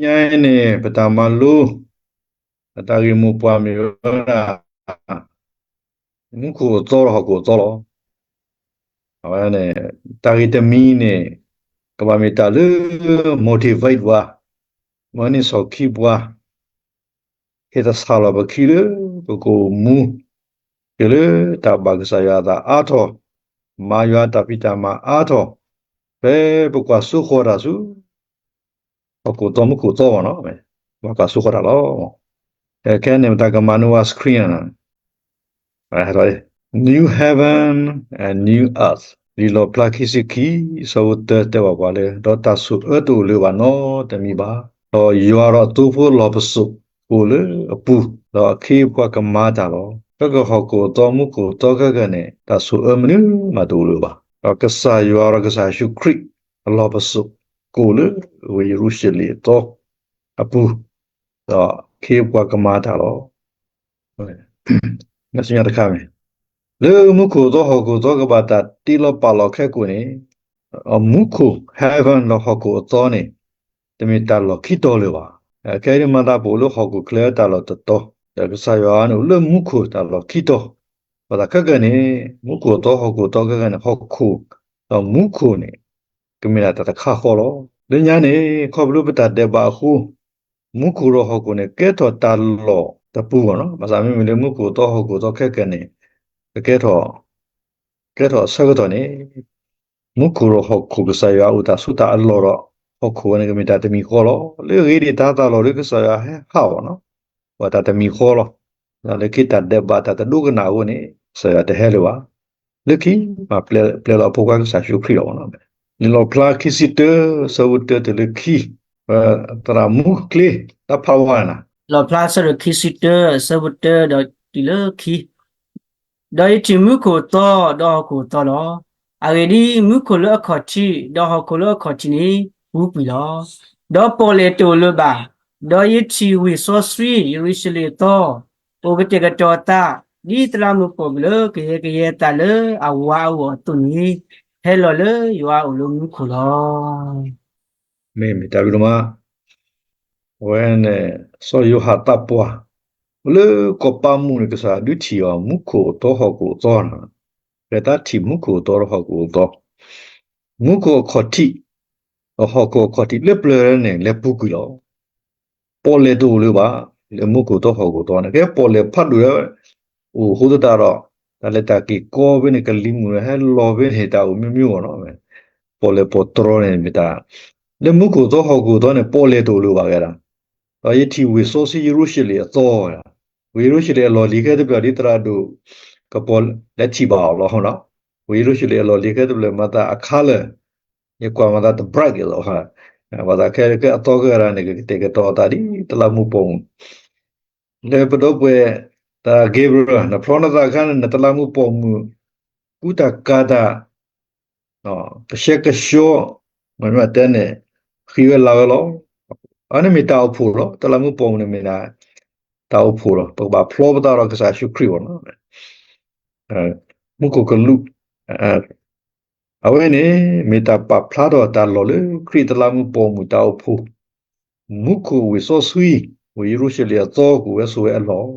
လၢညါအံၤန့ၣ် ပတၢ်မၤလိ ပတၢ်ဂ့ၢ်မိၢ်ပှၢ်မ့ၢ်ဝဲဒၣ် မူခိၣ်အသီဒီးဟီၣ်ခိၣ်အသီလီၤ. အဝဲန့ၣ် တၢ်ဂ့ၢ်တမံၤန့ၣ် ကဘၣ်မ့ၢ်တၢ်လၢ motivate ပှၤ, မၢန့ၢ်ဆီၣ်ခံပှၤ, ဟ့ၣ်သဆၣ်လီၤပခံလၢပကအိၣ်မူ တုၤလၢတၢ်ဘၣ်ကစၢ်ယွၤအသးအါထီၣ်, မၤယွၤတၢ်ဖံးတၢ်မၤအါထီၣ်, ဖဲပကွၢ်စိဃီၤတၢ်ဆူ ဟီၣ်ခိၣ်သီမူခိၣ်သီဘၣ်နီၤ, ပကွၢ်စိဃီၤတၢ်လီၤ. ခဲအံၤန့ၣ် ပတၢ်ကမၤန့ၢ်ဝဲ screen န့ၣ် New heaven and new earth လံာ်လီၣ်ဖျါခံဆံခံ ဆၢဖိတၢတဲဘၣ်ပှၤလၢ ဒီးတၢ်ဆိၣ်အၢတအိၣ်လၢၤဘၣ်နီတမံၤဘၣ်. ဒီးယွၤဒီးအသိဖိလီၢ်ပစိာ်ကအိၣ်လၢအပူၤ, ဒီးအခ့အပှၤကမၤတၢ်လီၤ. ခဲကဟီၣ်ခိၣ်အသီမူခိၣ်အသီခဲကနံၣ်န့ၣ် တၢ်ဆိၣ်အၢမနုၤမးတအိၣ်လၢၤဘၣ်. ဒီးကစၢ်ယွၤဒီးကစၢ်ယ့ၣ်ၡူးခရံာ်အလီၢ်ပစိာ်ကအိၣ်လၢဝ့ၢ်ယရူၤၡလ့ၣ်အသီအပူၤ, ဒီးအခ့အပှၤကမၤတၢ်လီၤ. တခါမ့ၢ် လၢမူခိၣ်အသီဟီၣ်ခိၣ်အသီကဘၣ်တၢ်တ့လီၤပာ်လီၤခဲကိာ်န့ၣ်, မူခိၣ် heaven ဒီးဟီၣ်ခိၣ်အသီန့ၣ် တမ့ၢ်တၢ်လီၢ်ခံတီၤလၢၤဘၣ်. ခဲအံၤဒ်မၤသးပအိၣ်လၢဟီၣ်ခိၣ်ချၢတၢ်လီၢ်တတီၤ, ဒီးကစၢ်ယွၤန့ၣ်အိၣ်လၢမူခိၣ်တၢ်လီၢ်ခံတီၤ, ဘၣ်ဆၣ်ခဲကနံၣ်န့ၣ် မူခိၣ်အသီဟီၣ်ခိၣ်အသီခဲကနံၣ်န့ၣ် ဟီၣ်ခိၣ်ဒီးမူခိၣ်န့ၣ် ကမ့ၢ်ဒၣ်တၢ်တခါဃီလီၤ. လၢညါန့ၣ် ခီဖျိပတၢ်ဒဲးဘးအဃိ မူခိၣ်ဒီးဟီၣ်ခိၣ်န့ၣ် ကဲထီၣ်တၢ်လီၢ်တပူၤဘၣ်နီၤ. ဘၣ်ဆၣ်မ့မ့ၢ်လၢမူခိၣ်အသီဟီၣ်ခိၣ်အသီခဲကနံၣ်န့ၣ် ကကဲထီၣ် ကဲထီၣ်အဆၢကတီၢ်န့ၣ် မူခိၣ်ဒီးဟီၣ်ခိၣ်ကစၢ်ယွၤအိၣ်တၢ်ဆိးတၢ်အလီၢ်ဒီး ဟီၣ်ခိၣ်ဝဲန့ၣ်ကမ့ၢ်တၢ်တမံၤဃီလီၤ. လၢအဂ့ၢ်ဒ်အံၤ တၢ်သးလီၤလၢကစၢ်ယွၤဟဲဟးအီၤနီၤ ပှၤတၢ်တမံၤဃီလီၤ. လၢခံတၢ်ဒဲးဘးတၢ်တဒိကနၣ်အဃိန့ၣ် ကစၢ်ယွၤတဟဲလၢၤဘၣ်. လၢခံ မၤပျဲလီၤအဖိခွါကစၢ်ယ့ၣ်ၡူးခရံာ်လီၤ. လံာ်လီၣ်ဖျါခံဆံတၢ ဆၢဖိတၢတုၤလၢခံ, သရၣ်မူချ့ တၢ်ဖးဝါနၤ, လီၣ်ဖျါဆၢဒိၣ်ခံဆံတၢ ဆၢဖိတၢဒီးတုၤလၢခံ ဒီးယထံၣ်မူခိၣ်အသီ ဒီးဟီၣ်ခိၣ်အသီလီၤ. အဂ့ၢ်ဒ်အံၤ, မူခိၣ်လၢအခီၣ်ထံး ဒီးဟီၣ်ခိၣ်လၢအခီၣ်ထံးန့ၣ် ပူၤကွံာ်လီၤ. ဒီးပီၣ်လဲၣ်တအိၣ်လၢၤဘၣ်. ဒီးယထံၣ်ဝ့ၢ်စီဆှံ ယရူၤၡလ့ၣ်အသီ အိၣ်ကတဲာ်ကတီၤအသး ဒ်သရၣ်မုၣ်ပိာ်မုၣ်လၢကယဲၢ်ကယဲၢ်အသးလၢအဝၤအဂီၢ်အသိးန့ၣ် ဟဲလီၤလၢယွၤအအိၣ်လၢမူခိၣ်လီၤ. မ့ၢ်မ့ၢ်တၢ်ဘျုးဒိၣ်မး အဝဲန့ၣ် စီၤယိၤဟၣ်သးပှၢ် လၢကီၢ်ပးမူးန့ၣ် ကစၢ်ဒုးထံၣ်အီၤ မူခိၣ်အသီဟီၣ်ခိၣ်အသီန့ၣ်, ဖဲတၢ်ထံၣ်မူခိၣ်အသီဒီးဟီၣ်ခိၣ်အသီ, မူခိၣ်အခီၣ်ထံး ဒီးဟီၣ်ခိၣ်အခီၣ်ထံးလၢပျၢၤန့ၣ် လဲၤပူၤကွံာ်လီၤ. ပီၣ်လဲၣ်တအိၣ်လၢၤဘၣ်, လၢမူခိၣ်အသီဟီၣ်ခိၣ်အသီန့ၣ် ကဲပီၣ်လဲၣ်ဖးဒိၣ်ဝဲ အိၣ်အဃိသတးဒီး တၢ်လဲၤတၢ်က့ၤကီဖဲန့ၣ် ကလံၤမုၢ်ဟဲလီၤဖဲန့ၣ် တၢ်အိၣ်မ့ၢ်မ့ၢ်အဂီၢ်နီၤ, ပီၣ်လဲၣ်ပီၣ်တြီန့ၣ်မ့ၢ်တၢ်, လၢမူခိၣ်အသီဟီၣ်ခိၣ်အသီန့ၣ် ပီၣ်လဲၣ်တအိၣ်လၢၤဘၣ်ဝဲဒၣ်, ဒီးယထံၣ်ဝ့ၢ်စီဆှံယရူၤၡလ့ၣ်အသီ, ဝ့ၢ်ယရူၤၡလ့ၣ်အလီၢ်လံၤခဲတဖျၢၣ် ဒ်သရၣ်ဒိၣ်ကပီၤလဲၤထံၣ်ဘၣ်အီၤလီၤနီၤ, ဝ့ၢ်ယရူၤၡလ့ၣ်အလီၢ်လံၤခဲတဖျၢၣ်မၤသးအ color ယကွၢ်မၤသးတ bright လီၤ, ဘၣ်သးခဲလၢာ်ခဲအသီခဲဂၤန့ၣ် ကကတဲာ်ကတီၤအသးဒ်တလးမူးပိာ်မုၣ်, လၢပဒီပုၢ်ဝဲၢ် တၢ် Gabriel နဖျီနသးအခါန့ၣ် နတလးမူးပိာ်မုၣ် ကူတၢ်ကၤတၢ် ကဆှဲကဆှီ မ့ၢ်မ့ၢ်တဲန့ၣ် ဃံဝဲလၤဝဲလီၤ. အန့ၣ်မ့ၢ်တၢ်အိၣ်ဖှိၣ်လီၤ. တလးမူးပိာ်မုၣ်န့ၣ်မ့ၢ်ဒၣ် တၢ်အိၣ်ဖှိၣ်လီၤ. ပကဘၣ်ဖျီပသးဒီးကစၢ်ယ့ၣ်ၡူးခရံာ်အီၤလီၤ. မူခိၣ်ကလူး အဝဲန့ၣ် မ့ၢ်တၢ်ပာ်ဖျါထီၣ်တၢ်လီၢ်လၢခရံာ်တလးမူးပိာ်မုၣ်တၢ်အိၣ်ဖှိၣ်, မူခိၣ်ဝ့ၢ်စီဆှံ, ဝ့ၢ်ယရူၤၡလ့ၣ်အသီကအိၣ်ဝဲဆိးဝဲအလီၢ်,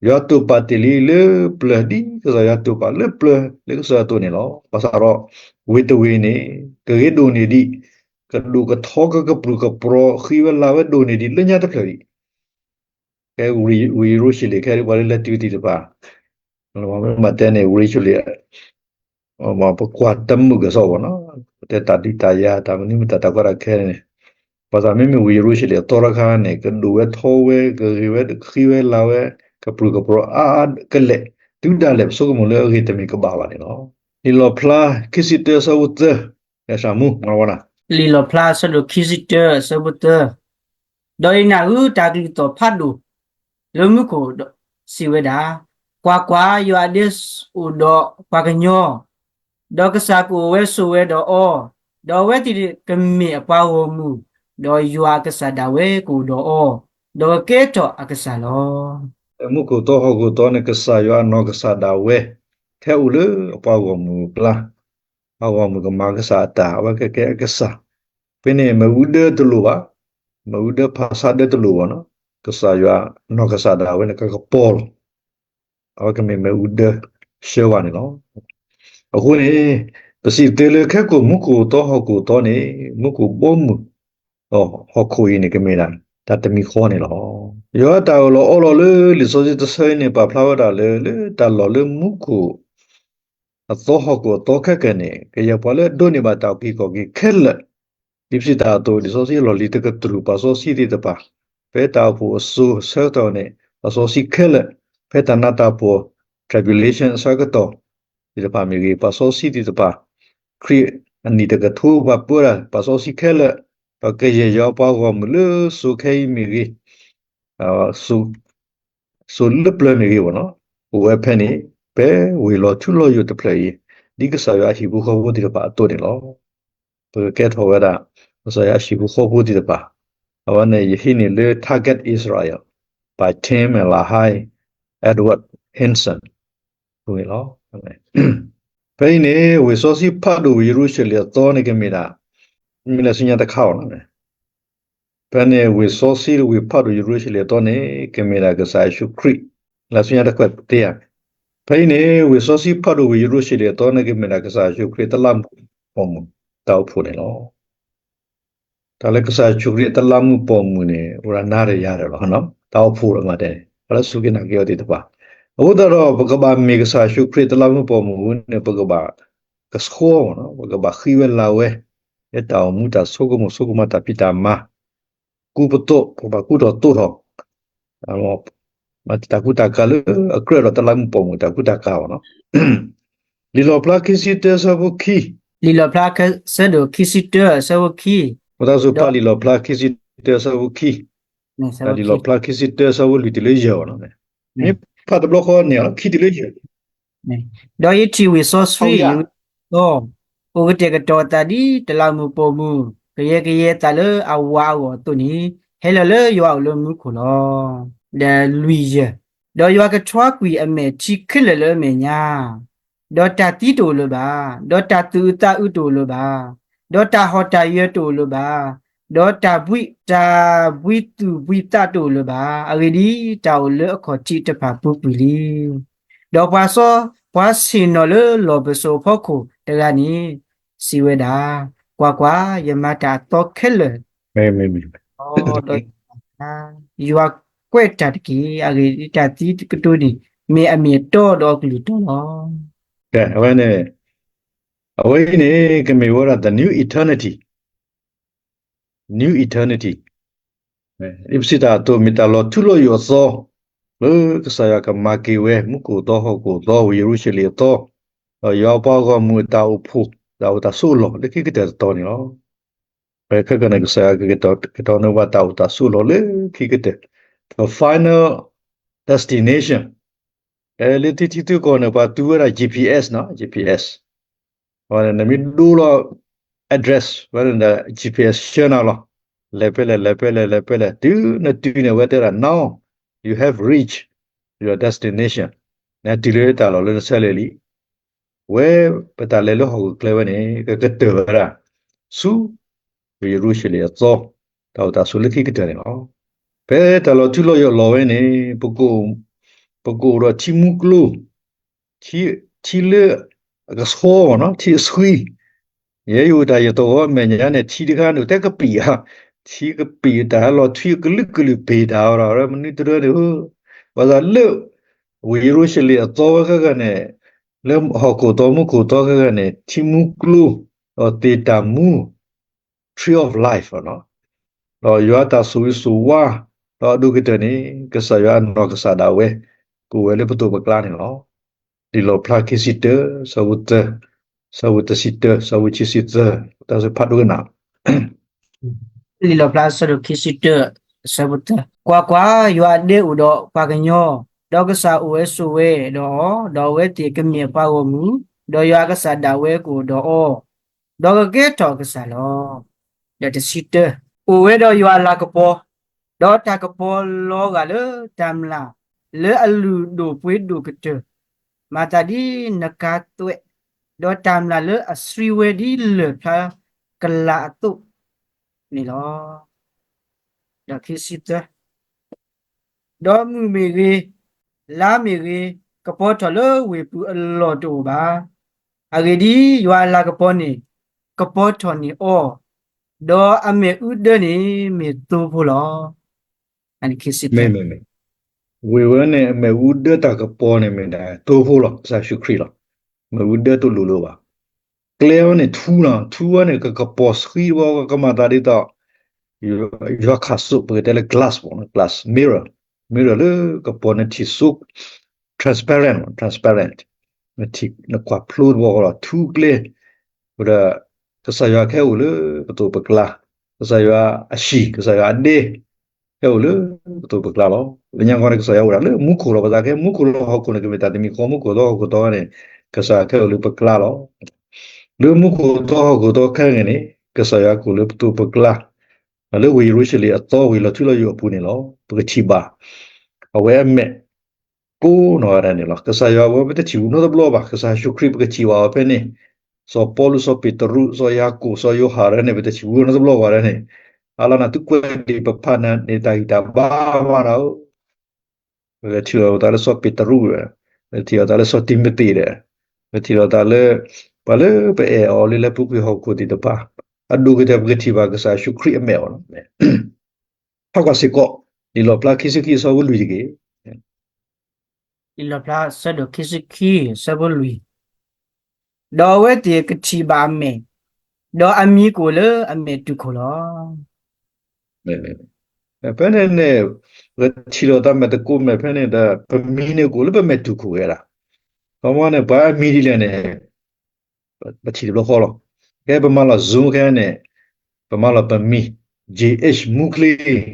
ယွၤတိာ်ပာ်တ့ၢ်လံလၢပျၢၤဒ်ကစၢ်ယွၤတိာ်ပာ်လၢပျၢၤလၢကစၢၢ်အသိးန့ၣ်လီၤ. ဘၣ်ဆၣ်ဒီး ဝ့ၢ်တဝ့ၢ်န့ၣ် ကဂ့ၤဒိၣ်န့ၢ်ဒံး, ကဒိၣ်ကထီကကပြုၢ်ကပြီၤ ဃံဝဲလၤဝဲဒိၣ်န့ၢ်ဒံး လၢညါတဖျၢၣ်ဒံး ကဲဝ့ၢ်ယရူၤၡလ့ၣ်ခဲအံၤ ပှၤလၢလဲၤတုၤသ့ၣ်တဖၣ်, မ့ၢ်တဲန့ၣ် ဝ့ၢ်ယရူၤၡလ့ၣ် ပကွၢ်တမုာ်ကစီၣ်ဘၣ်နီၤ, ပတဲတၢ်ဒုးတၢ်ယၤ တၢ်မနုၤမတၤတၢ်ကီတၢ်ခဲန့ၣ်, ဘၣ်ဆၣ်မ့မ့ၢ်ဝ့ၢ်ယရူၤၡလ့ၣ်အသီတခါန့ၣ် ကဒိၣ်ဝဲထီဝဲ ကဂ့ၤဝဲ ကဃံဝဲလၤဝဲ ကပြုၢ်ကပြီၤအါအါကလဲာ်, တုၤဒၣ်လဲာ်ပဆိကမိၣ်လၢအဂ့ၢ်တမ့ၢ်ကဘၣ်ဘၣ်န့ၣ်လီၤ. လံာ်လီၣ်ဖျါ ခံဆံတၢ ဆၢဖိသၢ, မၤဝဲဒၣ် လံာ်လီၣ်ဖျါ ဆၢဒိၣ်ခံဆံတၢ ဆၢဖိသၢ, ဒီးယနၢ်ဟူတၢ်ကလုၢ်သီၣ်ဖးဒိၣ် လၢမူခိၣ်စံးဝဲဒၣ်, ကွၢ်ကွၢ်, ယွၤဒ့အိၣ်ဒီးပှၤကညီ, ဒီးကစၢ်ကအိၣ်ဝဲဆိးဝဲဒီးအီၤ, ဒီးအဝဲသ့ၣ်ကမ့ၢ်အပှၤဂီၢ်မုၢ်, ဒီးယွၤအကစၢ်ဒၣ်ဝဲကအိၣ်ဒီးအီၤ, ဒီးကကဲထီၣ်အကစၢ်လီၤ. မူခိၣ်သီဟီၣ်ခိၣ်သီန့ၣ် ကစၢ်ယွၤအနီၢ်ကစၢ်ဒၣ်ဝဲ ဟဲအိၣ်လၢအပှၤဂီၢ်မုၢ်အကျါ, ပှၤဂီၢ်မုၢ်ကမၤကစၢ်အတၢ် အဝဲကကဲအကစၢ်, ဖဲန့ၣ်မ့ၣ်အူဒၢတလိၣ်ဘၣ်, မ့ၣ်အူဒၢဖးဆါဒၢတလိာ်ဘၣ်နီၤ, ကစၢ်ယွၤနီၢ်ကစၢ်ဒၣ်ဝဲန့ၣ် ကကပီၤလီၤ. အဝဲကမ့ၢ်မ့ၣ်အူဒၢဆှၢဝဲန့ၣ်လီၤ. အဃိန့ၣ် ပစံးသ့လၢခဲကိာ်မူခိၣ်အသီဟီၣ်ခိၣ်အသီန့ၣ် မူခိၣ်ဘီမုၢ် ဒီးဟီၣ်ခိၣ်အံၤန့ၣ်ကမ့ၢ်ဒၣ် တၢ်တမံၤဃီန့ၣ်လီၤ. ယွၤတၢ်အၢၣ်လီၤအီလီၤလၢလံာ်စီဆှံတဆၢအံၤန့ၣ် ပာ်ဖျါဝဲဒၣ်လၢ လၢတၢ်လီၢ်လၢမူခိၣ် အသီဟီၣ်ခိၣ်အသီခဲကနံၣ်န့ၣ် ကယဲၢ်ပှၤလၢအဒိးန့ၢ်ဘၣ်တၢ်အုၣ်က့ၤခီၣ်က့ၤခဲလၢာ်, ဒ်ပစံးတၢ်အသိး လံာ်စီဆှံအလီၢ်လံၤတကတြူၢ် ပှၤစီဆှံသ့ၣ်တဖၣ်, ဖဲတၢ်အိၣ်ဖှိၣ်အစိၤအဆၢကတီၢ်န့ၣ် ပှၤစီဆှံခဲလၢာ်, ဖဲတၢ်နးတၢ်ဖှီၣ် tribulation အဆၢကတီၢ်သ့ၣ်တဖၣ်မ့ၢ်ဂ့ၤ, ပှၤစီဆှံသ့ၣ်တဖၣ်, ခရံာ်အနံၣ်တကထိပှၤပၢတၢ် ပှၤစီဆှံခဲလၢာ်, ပကယဲၢ်ယွၤပှၤဂီၢ်မုၢ်လၢစိၤခဲအံၤမ့ၢ်ဂ့ၤ, စိၤလၢပျၢၤမ့ၢ်ဂ့ၤဘၣ်နီၤ, အိၣ်ဝဲဖဲန့ၣ် ဖဲဝ့ၢ်လီၤထူလီၤယိာ်တဖျၢၣ်အံၤ, ဒ်ကစၢ်ယွၤအဟံၣ်ဖိဃီဖိသ့ၣ်တဖၣ်အသိးန့ၣ်လီၤ. ပကကဲထီၣ်ဝဲဒၣ် ကစၢ်ယွၤအဟံၣ်ဖိဃီဖိသ့ၣ်တဖၣ်, အဝဲန့ၣ်ယဟံးန့ၢ်လၢ Target Israel by Tim LaHaye, Edward Hinson အပူၤန့ၣ်လီၤ. ဖဲအံၤန့ၣ် ဝ့ၢ်စီဆှံဖးဒိၣ်ဝ့ၢ်ယရူၤၡလ့ၣ်အသီန့ၣ်ကမ့ၢ်ဒၣ် မ့ၢ်လၢဆူညါတခါအီၤလီၤ. ဖဲန့ၣ် ဝ့ၢ်စီဆှံဝ့ၢ်ဖးဒိၣ်ယရူၤၡလ့ၣ်အသီန့ၣ် ကမ့ၢ်ဒၣ်ကစၢ်ယ့ၣ်ၡူးခရံာ် လၢဆူညါတခါတဲဧါ. ဖဲအံၤန့ၣ် ဝ့ၢ်စီဆှံဖးဒိၣ်ဝ့ၢ်ယရူၤၡလ့ၣ်အသီန့ၣ် ကမ့ၢ်ဒၣ်ကစၢ်ယ့ၣ်ၡူးခရံာ်တလးမူးပိာ်မုၣ်တၢ်အိၣ်ဖှိၣ်န့ၣ်လီၤ. တၢ်လၢကစၢ်ယ့ၣ်ၡူးခရံာ်တလးမူးပိာ်မုၣ်န့ၣ် အိၣ်ဒၣ်နၤဒီးယၤဒီးလီၤ. တၢ်အိၣ်ဖှိၣ်ဒ်မးတဲန့ၣ် ပှၤလၢစူၢ်က့ၤနာ်က့ၤအီၤသ့ၣ်တဖၣ်, အဃိသတးဒီး ပကဘၣ်မ့ၢ်ကစၢ်ယ့ၣ်ၡူးခရံာ်တလးမူးပိာ်မုၣ်ဝဲန့ၣ် ပကဘၣ်ကဆှီ, ပကဘၣ်ဃံဝဲလၤဝဲ လၢတၢ်အိၣ်မူတၢ်ဆိကမိၣ်ဆိကမးတၢ်ဖံးတၢ်မၤ ကူပသိး ပကဘၣ်ကူထီၣ်သိးထီၣ် တၢ်ကူတၢ်ကၤလၢအကြၢးဒီးတလးမူးပိာ်မုၣ်တၢ်ကူတၢ်ကၤအီၤလီၤ. လံာ်လီၣ်ဖျါခံဆံတၢအဆၢဖိခံ, လံာ်လီၣ်ဖျါဆၢဒိၣ်ခံဆံတၢအဆၢဖိခံ, ပသးစူၤဖးလံာ်လီၣ်ဖျါခံဆံတၢအဆၢဖိခံ, လံာ်လီၣ်ဖျါခံဆံတၢအဆၢဖိလွံၢ်တုၤလၢယဲၢ်အီၤလီၤ. မ့ၢ်ဖးတဘျီဃီန့ၣ် ခံတုၤလၢယဲၢ် ဒီးယထံၣ်ဝ့ၢ်စီဆှံယရူၤၡလ့ၣ်အသီ, အိၣ်ကတဲာ်ကတီၤအသးဒ်တလးမူးပိာ်မုၣ် ကယဲၢ်ကယဲၢ်အသးလၢအဝၤအဂီၢ်အသိးန့ၣ် ဟဲလီၤလၢယွၤအအိၣ်လၢမူခိၣ်လီၤ. ဒီးလွံၢ်ယဲၢ်, ဒီးယွၤကထွါကွံာ်အမဲာ်ထံခဲလၢာ်လၢအမဲာ်ညါ, ဒီးတၢ်သံတအိၣ်လၢၤဘၣ်, ဒီးတၢ်သူၣ်အုးသးအုးတအိၣ်လၢၤဘၣ်, ဒီးတၢ်ဟီၣ်တၢ်ယၢၤတအိၣ်လၢၤဘၣ်, ဒီးတၢ်ဘှံး တၢ်ဘှံးသူၣ်ဘှံးသးတအိၣ်လၢၤဘၣ်. အဂ့ၢ်ဒ်အံၤ, တၢ်အိၣ်လၢအခီၣ်ထံးတဖၣ်ပူၤကွံာ်လံ. ဒီးပှၤစီ, ပှၤဆ့ၣ်နီၤလၢလီၢ်ပစိာ်အဖီခိၣ်တဂၤန့ၣ် စံးဝဲဒၣ်, ကွၢ်ကွၢ်, ယမၤတၢ်အသီခဲလၢာ်, ဒီး ယွၤကွဲးတၢ်တက့ၢ်. အဂ့ၢ်ဒ်အံၤ, တၢ်သံကတိၤန့ၣ် မ့ၢ်အမ့ၢ်အတီဒီးအကလုၢ်တီလီၤ. အဝဲန့ၣ်, အဝဲအံၤန့ၣ် ကမ့ၢ်ဝဲဒၣ် the new eternity, new eternity, ဒ်ပစံးတၢ်အသိး မ့ၢ်တၢ်လီၤထူလီၤယိာ်အသီ လၢကစၢ်ယွၤကမၤက့ၤဝဲ မူခိၣ်အသီ ဟီၣ်ခိၣ်အသီ ဝ့ၢ်ယရူၤၡလ့ၣ်အသီ, ဒီးယွၤအပှၤဂီၢ်မုၢ်အတၢ်အိၣ်ဖှိၣ် တၢ်အိၣ်တၢ်ဆိးအလီၢ်လၢခံကတၢၢ်တတီၤန့ၣ်လီၤ. ဖဲခဲကနံၣ် ကစၢ်ယွၤကက့ၤကတီၤန့ၢ်ပှၤတၢ်အိၣ်တၢ်ဆိးအလီၢ်လၢခံကတၢၢ်, the final destination, လၢထံထံသုကီၢ်န့ၣ် ပှၤသူဝဲဒၣ် G P S နီၤ, G P S, နမ့ၢ်ဒိလီၤ address ဝဲန့ၣ်ဒီး G P S ဆှၢနၤလီၤ, လဲၤဖဲလဲၣ် လဲၤဖဲလဲၣ် လဲၤဖဲလဲၣ် တုၤနတုၤန့ၣ် အဝဲတဲဒၣ် now you have reached your destination, နတုၤလၢတၢ်လီၢ်လၢနဆၢလဲၣ်လံ. ဝဲပတၢ်လဲၤလၢဟီၣ်ခိၣ်ချၢဝဲန့ၣ် ကကတၢၢ်ဝဲဒၣ် ဆူ ယရူၤၡလ့ၣ်အသီ တၢ်အိၣ်တၢ်ဆိးလၢခံကတၢၢ်န့ၣ်လီၤ. ဖဲတၢ်လီၤထူလီၤယိာ်လီၤဝဲန့ၣ် ပကအိၣ်ဒီးထံမူကျိ ထံလၢအကဆှီအီၤနီၤ, ထံအဆှံ, ယဲယအိၣ်တၢ်ယသဝီအမဲာ်ညါန့ၣ် ထံတခါန့ၣ် တဲကပံာ်ဧါ, ထံကပံာ်တၢ်လီၤထွံအကလုာ်ကလုာ်ပ့ၤတၢ်အီၤဒီး မနုၤတရၢန့ၣ်ဧၢ, ဘၣ်ဆၣ်လၢ ဝ့ၢ်ယရူၤၡလ့ၣ်အသီဝဲခဲဂၤန့ၣ် လၢဟီၣ်ခိၣ်သီမူခိၣ်သီခဲဂၤန့ၣ် ထံမူကျိ ဒီးသ့ၣ်တၢ်မူ tree of life ဒီးယွၤတၢ်ဆိၣ်ဂ့ၤဆိၣ်ဝါ ဒီးအဒိၣ်ကတၢၢ်န့ၣ် ကစၢ်ယွၤအနီၢ်ကစၢ်ဒၣ်ဝဲ ကအိၣ်ဝဲလၢပသိးပကျါန့ၣ်လီၤ. လံာ်လီၣ်ဖျါခံဆံတၢ ဆၢဖိသၢ, ဆၢဖိတဆံတၢ ဆၢဖိခံဆံသၢ, တၢ်စၢဖးဒိကနၣ် လံာ်လီၣ်ဖျါဆၢဒိၣ်ခံဆံတၢ ဆၢဖိသၢ, ကွၢ်ကွၢ်, ယွၤအဒဲအိၣ်ဒီးပှၤကညီ, ဒီးကစၢ်အိၣ်ဝဲဆိးဝဲဒီးအီၤ, ဒီးအဝဲသ့ၣ်ကမ့ၢ်အပှၤဂီၢ်မုၢ်, ဒီးယွၤအကစၢ်ဒၣ်ဝဲကအိၣ်ဒီးအီၤ, ဒီးကကဲထီၣ်အကစၢ်လီၤ. ဒီးတဆံတၢ, အိၣ်ဝဲဒီးယွၤအလၤကပီၤ, ဒီးတၢ်ကပီၤလီၤဂာ်လၢတၢ်မျၢ်, လၢအလုၢ်ဒိၣ်ပှ့ၤဒိၣ်ကတၢၢ်, မၤသးဒ်နကါသွဲၣ်, ဒီးတၢ်မျၢ်လၢအဆှံဝဲဒ်လၢၢ်ဖျါကလးအသိးန့ၣ်လီၤ. ဒီးခံဆံသၢ, ဒီးမုၢ်မ့ၢ်ဂ့ၤ, လါမ့ၢ်ဂ့ၤ, ကပီၤထီၣ်လၢဝ့ၢ်ပူၤအလီၢ်တအိၣ်ဘၣ်. အဂ့ၢ်ဒ်အံၤ, ယွၤအလၤကပီၤန့ၣ် ကပီၤထီၣ်န့ၢ်အီၤ, ဒီးအမဲာ်အူဒၢန့ၣ်မ့ၢ်သိဖိလီၤ. မ့မ့မ့ၢ်, ဝ့ၢ်ဝဲန့ၣ်အမဲာ်အူဒၢတၢ်ကပီၤန့ၣ်မ့ၢ်ဒၣ်သိဖိလီၤ, ကစၢ်ယ့ၣ်ၡူးခရံာ်လီၤ. မဲာ်အူဒၢတလိၣ်လၢၤဘၣ်. ကျဲဝဲန့ၣ်ထူလီၤ, ထူဝဲန့ၣ် ကကပီၤဆှံဝဲ ကမၤသးဒ်သိး ယွၤခးစိး ပကတဲလၢ glass ပေါ့နော်, glass mirror, mirror လၢကပီၤနထံၣ်စိ transparent, transparent, နထံၣ်နကွၢ်ဖျိတဘျီဃီလီၤ, ထူကျဲ, ဝဲဒၣ် ကစၢ်ယွၤခဲအိၣ်လၢပသိးပကျါ, ကစၢ်ယွၤအဟံၣ် ကစၢ်ယွၤအဒဲ ခဲအိၣ်လၢပသိးပကျါလီၤ. လၢညါခီန့ၣ် ကစၢ်ယွၤအိၣ်ဒၣ်လၢမူခိၣ်လီၤ, ပသးခဲမူခိၣ်လီၤဟီၣ်ခိၣ်န့ၣ် ကမ့ၢ်တၢ်တမံၤဃီ, မူခိၣ်သီဟီၣ်ခိၣ်သီန့ၣ် ကစၢ်ယွၤခဲအိၣ်လၢပကျါလီၤ. လၢမူခိၣ်သီဟီၣ်ခိၣ်သီခဲဂ့ၤန့ၣ် ကစၢ်ယွၤကအိၣ်လၢပသိးပကျါ, လၢဝ့ၢ်ယရူၤၡလ့ၣ်အသီ ဝ့ၢ်လီၤထူလီၤယိာ်အပူၤန့ၣ်လီၤ. ပကထံၣ်ဘၣ် အဝဲအမဲာ် ကိးနီၢ်ဂၤဒဲးန့ၣ်လီၤ. ကစၢ်ယွၤဝဲ ပတထံၣ်ဝဲနီတဘျီဘၣ်, ကစၢ်ယ့ၣ်ၡူးခရံာ်ပကထံၣ်ဘၣ်အီၤဖဲန့ၣ်, စီၤပီလူး စီၤပ့းတရူး စီၤယၤကိာ် စီၤယိၤဟၣ်ဒၣ်န့ၣ် ပတထံၣ်ဝဲနီတဘျီဘၣ်ဒၣ်န့ၣ်, အလီၤနၤသုကွဲးဒံးပဖးနၤန့ၣ် တၢ်ဂံၢ်တၢ်ဘါမးနီၤဧၢ ပကထံၣ်လိာ်သးလၢစီၤပ့းတရူးဒီး, ပထံၣ်လိာ်သးလၢစီၤတံၤမသ့းဒီး, ပထံၣ်လိာ်သးလၢ ပှၤလၢပအဲၣ်အီၤလၢလၢပူၤကွံာ်ဟီၣ်ခိၣ်သ့ၣ်တဖၣ်, အဒိၣ်ကတၢၢ်ပကထံၣ်ဘၣ်ကစၢ်ယ့ၣ်ၡူးခရံာ်အမဲာ်အီၤလီၤ. ထါကွၢ်စ့ၢ်ကီး လံာ်လီၣ်ဖျါခံဆံခံအဆၢဖိလွံၢ်တက့ၢ်. လံာ်လီၣ်ဖျါအဆၢဒိၣ်ခံဆံခံ အဆၢဖိလွံၢ်, ဒီးအဝဲသ့ၣ်ကထံၣ်ဘၣ်အမဲာ်, ဒီးအမံၤကအိၣ်လၢအမဲာ်တူၢ်ခိၣ်လီၤ. ဖဲန့ၣ်န့ၣ် ပကထံၣ်လိာ်သးမဲာ်သကိးမဲာ်ဖဲန့ၣ်ဒီး ပမံၤန့ၣ်ကအိၣ်လၢပမဲာ်တူၢ်ခိၣ်ဝဲဒၣ်. ခီမီန့ၣ် ပှၤအမံၤဒ်လဲၣ်န့ၣ် ပထံၣ်တဘျီဃီလီၤ. ကဲ ပမၤလီၤ Zoom ခဲန့ၣ် ပမၤလီၤပမံၤ J H မူချ့ လီ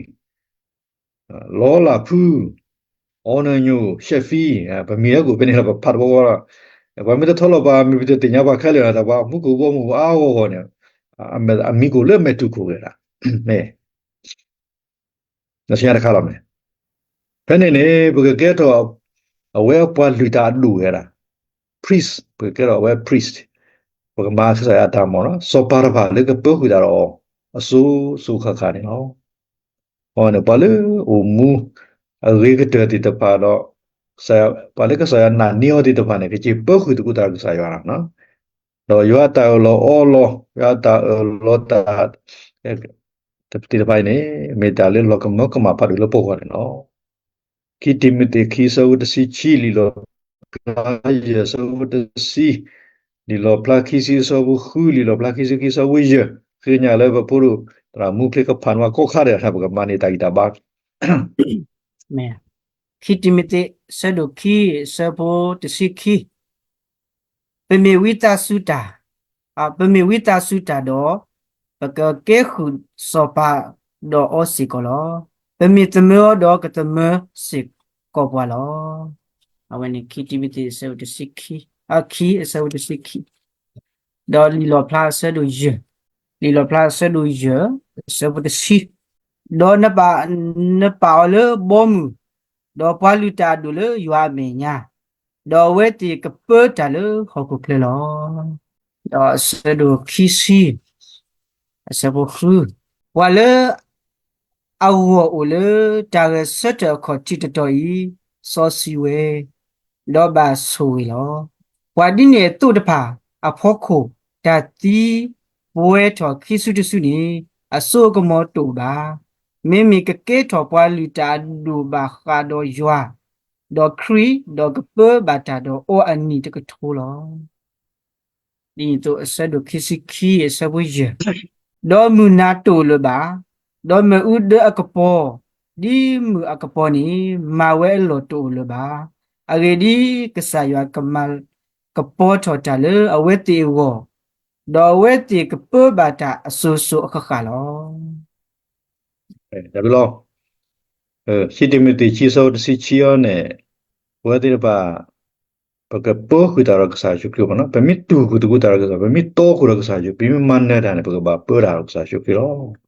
လၢ်ဖု အီနၢညိၣ် ရှဲၣ်ဖံ, ပမံၤဟဲကအိၣ်ဖဲန့ၣ်လီၤ. ပဖးတဘျီဃီလီၤ. ပှၤမ့ၢ်တထီလီၤပှၤမံၤ ပတသ့ၣ်ညါပှၤခဲလၢာ်လီၤ. တၢ်ပှၤမူခိၣ်ဘီမုၢ်အါဂီၢ်ဂီၢ်န့ၣ် အမံၤကအိၣ်လၢမဲာ်တူၢ်ခိၣ်ဝဲဒၣ်. မ့ၢ် နဆံတခါလီၤမ့ၢ်. ဖဲန့ၣ်န့ၣ် ပကကဲထီၣ် အဝဲပှၤလုၢ်တၢ်အဒိၣ်ဝဲဒၣ် priest, ပကကဲထီၣ်အဝဲ priest, ပကမၤကစၢ်ယွၤအတၢ်မၤလီၤ. စီၤပၤတဖၣ်လၢကပၢဃုာ်တၢ်ဒီးအီၤ အစိၤစိၤဃၣ်ဃၣ်န့ၣ်လီၤ. အန့ၣ် ပှၤလၢအိၣ်မူ အဂ့ၤကတၢၢ်သ့ၣ်တဖၣ်ဒီး ပှၤလၢကစၢ်ယွၤနာ်န့ၢ်အီၤသ့ၣ်တဖၣ်န့ၣ် ကက့ၤပၢဃုာ်သကိးတၢ်ဒီးကစၢ်ယွၤလီၤ. ဒီးယွၤအတၢ်အၢၣ်လီၤအီလီၤ, ယွၤအတၢ်အၢၣ်လီၤတၢ် သ့ၣ်တဖၣ်အံၤန့ၣ် မ့ၢ်တၢ်လၢလီၤကမၢကမၣ်ဖးဒိၣ်လၢပဂီၢ်န့ၣ်လီၤ. ခံတံၤမသ့း ခံ အဆၢဖိတဆံခံ, လံာ်လီၣ်ဖျါယဲၢ် အဆၢဖိတဆံ, လံာ်လီၣ်ဖျါခံဆံ အဆၢဖိဃု, လံာ်လီၣ်ဖျါခံဆံခံ အဆၢဖိယဲၢ်, ဃ့ကညးလၢပဖိဒိၣ် သရၣ်မူချ့ကဖးနွါကိးခါဒီး ပကမၤန့ၢ်တၢ်ဂံၢ်တၢ်ဘါ. မ့ၢ် ခံတံၤမသ့း အဆၢဒိၣ်ခံ အဆၢဖိတဆံခံ, ပမ့ၢ်ဝံသးစူၤတၢ်, ပမ့ၢ်ဝံသးစူၤတၢ်ဒီး ပကကဲဃုာ်စီၤပၤဒီးအီၤစ့ၢ်ကီးလီၤ. ပမ့ၢ်သမၢအီၤဒီးကသမၢစ့ၢ်ကီးပှၤလီၤ. အဝဲန့ၣ် ခံတံၤမသ့း အဆၢဒိၣ်တဆံခံ, အခံ အဆၢဖိတဆံခံ, ဒီးလံာ်လီၣ်ဖျါအဆၢဒိၣ်ယဲၢ်, လံာ်လီၣ်ဖျါအဆၢဒိၣ်ယဲၢ် အဆၢဖိတဆံ, ဒီးနပာ်အီၤလၢဘီမုၢ်, ဒီးပှၤလုၢ်တၢ်အဒိၣ်လၢယွၤအမဲာ်ညါ, ဒီးအဝဲသ့ၣ်ကပၢတၢ်လၢဟီၣ်ခိၣ်ချၢလီၤ. ဒီးအဆၢဒိၣ်ခံဆံ, အဆၢဖိဃု, ပှၤလၢအဂီၢ်အိၣ်လၢတၢ်ဂဲၤဆၢထၢၣ်အခီၣ်ထံးတတီၤအံၤ စီဆှံဝဲ, ဒီးဘၣ်ဆိၣ်ဂ့ၤလီၤ. ပှၤဒ်န့ၣ်အသိးတဖၣ်အဖီခိၣ် တၢ်သံပှဲၤထီၣ်ခံစုတစုန့ၣ် အစိအကမီၤတအိၣ်ဘၣ်. မ့မ့ၢ်ကကဲထီၣ်ပှၤလုၢ်တၢ်အဒိၣ်ဘၣ်ဃးဒီးယွၤ, ဒီးခရံာ်, ဒီးကပၢဘၣ်တၢ်ဒီးအီၤအနံၣ်တကထိလီၤ. ဒ်န့ၣ်အသိးအဆၢဒိၣ်ခံဆံခံ အဆၢဖိယဲၢ်, ဒီးမုၢ်နၤတအိၣ်လၢၤဘၣ်, ဒီးမ့ၣ်အူဒၢအကပီၤ, ဒ်မုၢ်အကပီၤန့ၣ် မၤဝဲအလီၢ်တအိၣ်လၢၤဘၣ်. အဂ့ၢ်ဒ်အံၤ, ကစၢ်ယွၤကမၤကပီၤထီၣ်တၢ်လၢအဝဲသ့ၣ်အဂီၢ်, ဒီးအဝဲသ့ၣ်ကပၢဘၣ်တၢ်အစိၤစိၤအဃၣ်ဃၣ်လီၤ. တၢ်ဘျုးလီၤ. ခံတံၤမသ့း ခံ အဆၢဖိတဆံခံအံၤန့ၣ်, ပဝဲသ့ၣ်တဖၣ် ပကပၢဃုာ်တၢ်ဒီးကစၢ်ယ့ၣ်ၡူးခရံာ်မ့ၢ်နီၤ, ပမ့ၢ်တူၢ်ဃုာ်သကိးတၢ်ဒီးကစၢ်, ပမ့ၢ်တီဃုာ်ဒီးကစၢ်ယ့ၣ်ၡူး, ပမ့ၢ်မၤနၢၤတၢ်န့ၣ် ပကဘၣ်ပၢတၢ်ဒီးကစၢ်ယ့ၣ်ၡူးခရံာ်လီၤ.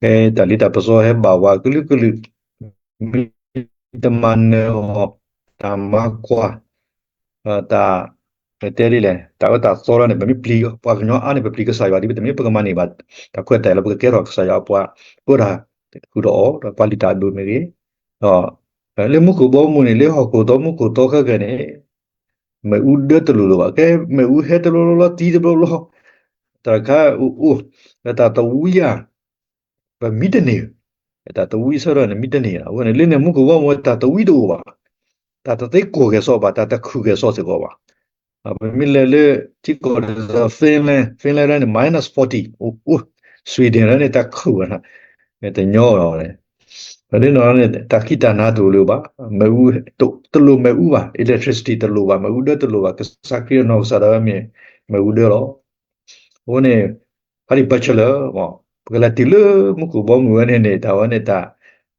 ဖဲတၢ်လံတၢ်ပစီဟဲဘၣ်ဝးကလုာ်ကလုာ်, မ့ၢ်တမၤနၢၤအီၤ, တၢ်မၤကွၢ်, တၢ်, ပတဲဒ်လဲၣ်, တၢ်အၢတၢ်သီလီၤန့ၣ် ပမ့ၢ်ပျံၤပှၤကညီအါန့ၣ် ပပျံၤကစၢ်ယွၤဒ် ပတမ့ၢ်ပကမၤန့ၢ်ဘၣ် တၢ်ခွဲးတၢ်ယာ်လၢပကကဲထီၣ်ကစၢ်ယွၤအပှၤ, ပၢတၢ် ဃုာ်ဒီးအီၤ ဒီးပှၤလုၢ်တၢ်အဒိၣ်မ့ၢ်ဂ့ၤ, ဒီးလၢမူခိၣ်ဘီမုၢ်န့ၣ် လၢဟီၣ်ခိၣ်သီမူခိၣ်သီခဲကနံၣ်န့ၣ် မ့ၣ်အူဒၢတလိၣ်လၢၤဘၣ်. ကဲ မ့ၣ်အူဟဲတဘျီဘျီ သံတဘျီဘျီ, တၢ်တခါအိၣ်အိၣ်, လၢတၢ်သဝံဧါ, ပမံတန့ၢ်, တၢ်သဝံဆၢထၢၣ်န့ၣ် မံတန့ၢ်, အဃိန့ၣ် လၢန့ၣ်မူခိၣ်ဘီမုၢ် တၢ်သဝံတအိၣ်ဘၣ်, တၢ်တသ့ကိၢ်ကဲၤစီဘၣ်, တၢ်တခုၣ်ကဲၤစီစ့ၢ်ကီးဘၣ်. ပမ့ၢ်လဲၤလၢ ထံကီၢ်ဒ်သိး Finland, Finland န့ၣ် minus forty အိၣ်, Sweden န့ၣ် တၢ်ခုၣ်ဝဲ, တညီဘၣ်န့ၣ်, ပဒ်န့ၣ်န့ၣ် တၢ်ခံးတၢ်နၤတအိၣ်လၢၤဘၣ်, မ့ၣ်အူ, တလိၣ်မ့ၣ်အူဘၣ်, electricity တလိၣ်ဘၣ်, မ့ၣ်အူဒၢတလိၣ်ဘၣ်, ကစၢ်ခရံာ်အနီၢ်ကစၢ်ဒၣ်ဝဲမ့ၢ် မ့ၣ်အူဒၢလီၤ. အဃိန့ၣ် ဖါတံၢ် Bachelor ပကလဲၤတုၤလၢမူခိၣ်ဘီမုၢ်ဝဲန့ၣ်န့ၣ် တၢ်ဝဲန့ၣ်တၢ်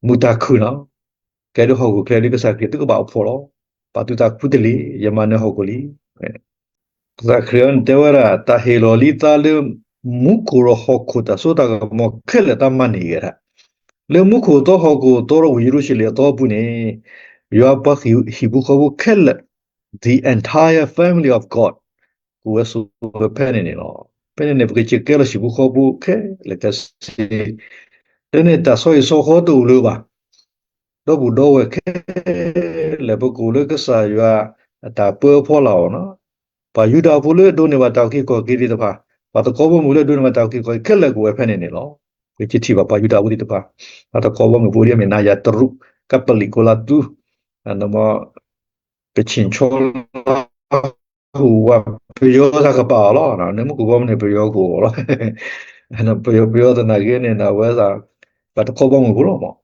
မုာ်တၢ်ခုၣ်လီၤ. ကဲဒ်ဟီၣ်ခိၣ်ချၢဒ်ကစၢ်ခရံာ်သုကဘၣ်အိၣ်ဖှိၣ်လီၤ. ပာ်သုသးခူတလ့ၢ်, ယမၤနၢၤဟီၣ်ခိၣ်လံ. ကစၢ်ခရံာ်အံၤန့ၣ်တဲဝဲဒၣ် တၢ်ဟ့ၣ်လီၤလံသးလၢ မူခိၣ်ဒီးဟီၣ်ခိၣ်တၢ်စိတၢ်ကမီၤခဲလၢာ် တၢ်မၤန့ၢ်က့ၤတၢ်, လၢမူခိၣ်သီဟီၣ်ခိၣ်သီဒီးဝ့ၢ်ယရူၤၡလ့ၣ်အသီအပူၤန့ၣ် ယွၤပှၤဟံၣ်ဖိဃီဖိခဲလၢာ် the entire family of God ကအိၣ်ဝဲဆိးဝဲဖဲန့ၣ်န့ၣ်လီၤ. ဖဲန့ၣ်န့ၣ် ပကစ့ၢ်ကဲလီၤဟံၣ်ဖိဃီဖိခဲလၢာ်ခဲဆ့, လၢန့ၣ်တၢ်ဆီဟံၣ်ဆီဃီတအိၣ်လၢၤဘၣ်. ဒီပုၢ်ဒီဝဲၢ်ခဲလၢာ် ပကအိၣ်လၢကစၢ်ယွၤအတၢ်ပၢအဖီလာ်အီၤန့ၣ်, ပှၤယူဒၤဖိလၢဒိးန့ၢ်ဘၣ်တၢ်အုၣ်က့ၤခီၣ်က့ၤသ့ၣ်တဖၣ်, ပှၤသကိးဘီမုၢ်လၢဒိးန့ၢ်ဘၣ်တၢ်အုၣ်က့ၤခီၣ်က့ၤခဲလၢာ်ကအိၣ်ဝဲဖဲန့ၣ်န့ၣ်လီၤ. ပကထံၣ်ဘၣ်ပှၤယူဒၤဖိသ့ၣ်တဖၣ်, ပှၤသကိးဘီမုၢ်ဖိဒ်အမ့ၢ် နၤယၤတရူး, ကပလံး ကိလၤသူ, နမ့ၢ် ကဆ့ၣ်ဆီလါဟူးဝး ပယီၤတၢ်ကပာ်အီၤလီၤ. နမ့ၢ်မူခိၣ်ဘီမုၢ်န့ၣ် ပယီၤကအိၣ်လီၤ. ပယီၤ ပယီၤသနာ်က့န့ၣ် နဝဲသး ပှၤသကိးဘီမုၢ်ဖိလီၤမး.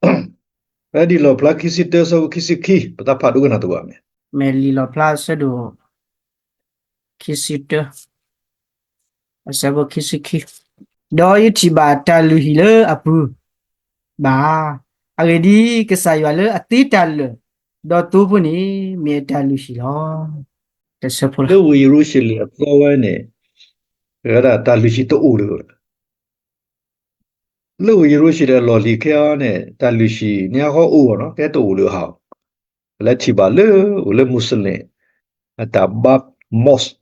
ဖဲဒ်လီၣ်ဖျါခံဆံတၢ ဆၢဖိခံဆံခံ ပသးဖးဒိကနၣ်သကိးမး. မ့ၢ်လံာ်လီၣ်ဖျါအဆၢဒိၣ် ခံဆံတၢ အဆၢဖိခံဆံခံ, ဒီးယထံၣ်ဘၣ်တၢ်လုၢ်ဟံၣ်လၢအပူၤဘၣ်. အဂ့ၢ်ဒ်အံၤ, ကစၢ်ယွၤလၢအသ့တၢ်လၢာ်ဒီးသိဖိန့ၣ် မ့ၢ်အတၢ်လုၢ်ဟံၣ်လီၤ. တဆၢဖိလၢ လၢဝ့ၢ်ယရူၤၡလ့ၣ်အသီဝဲန့ၣ် ဝဲဒၣ်တၢ်လုၢ်ဟံၣ်တအိၣ်လၢၤ လၢဝ့ၢ်ယရူၤၡလ့ၣ်အလီၢ်လံၤခဲအံၤန့ၣ် တၢ်လုၢ်ဟံၣ်န့ၣ်အဃိအိၣ်ဘၣ်နီၤ, ကဲတအိၣ်လၢၤဟး, ပလဲၤထံၣ်ဘၣ်လၢအိၣ်လၢမူးစလ့ၣ် အတၢ်ဘါ mosque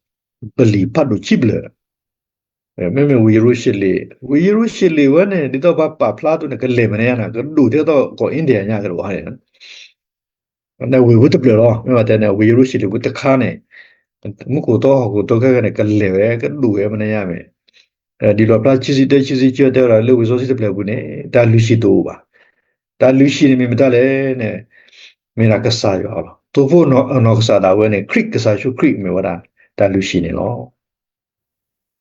ပလံာ်ဖးဒိၣ်ခံဘျၢၣ်, မ့မ့ၢ်ဝ့ၢ်ယရူၤၡလ့ၣ်, ဝ့ၢ်ယရူၤၡလ့ၣ်ဝဲန့ၣ် ဒ်သိးပှၤပာ်ဖျါအသိးန့ၣ် ကလဲၤမနုၤညါန့ၣ် ကဒိၣ်ထဲသိးကီၢ် India ညါကဒီးန့ၣ် ဝ့ၢ်ဝဲတဖျၢၣ်လီၤ. မ့ၢ်ဘၣ်တဲန့ၣ် ဝ့ၢ်ယရူၤၡလ့ၣ်ဝဲတခါန့ၣ် မူခိၣ်သီဟီၣ်ခိၣ်သီခဲကနံၣ်န့ၣ် ကလဲၤဝဲ ကဒိၣ်ဝဲမနုၤညါမ့ၢ်, ဒ်လီၣ်ဖျါခံဆံတၢ ခံဆံခံတဲဝဲဒၣ်လၢဝ့ၢ်စီဆှံတဖျၢၣ်အပူၤန့ၣ် တၢ်လုၢ်ဟံၣ်တအိၣ်ဘၣ်. တၢ်လုၢ်ဟံၣ်န့ၣ်မ့ၢ်မတၤလဲၣ်န့ၣ် မ့ၢ်ဒၣ်ကစၢ်ယွၤလီၤ. သိဖိအနီၢ်ကစၢ်ဒၣ်ဝဲန့ၣ် ခရံာ် ကစၢ်ယ့ၣ်ၡူးခရံာ်မ့ၢ်ဝဲဒၣ် တၢ်လုၢ်ဟံၣ်န့ၣ်လီၤ.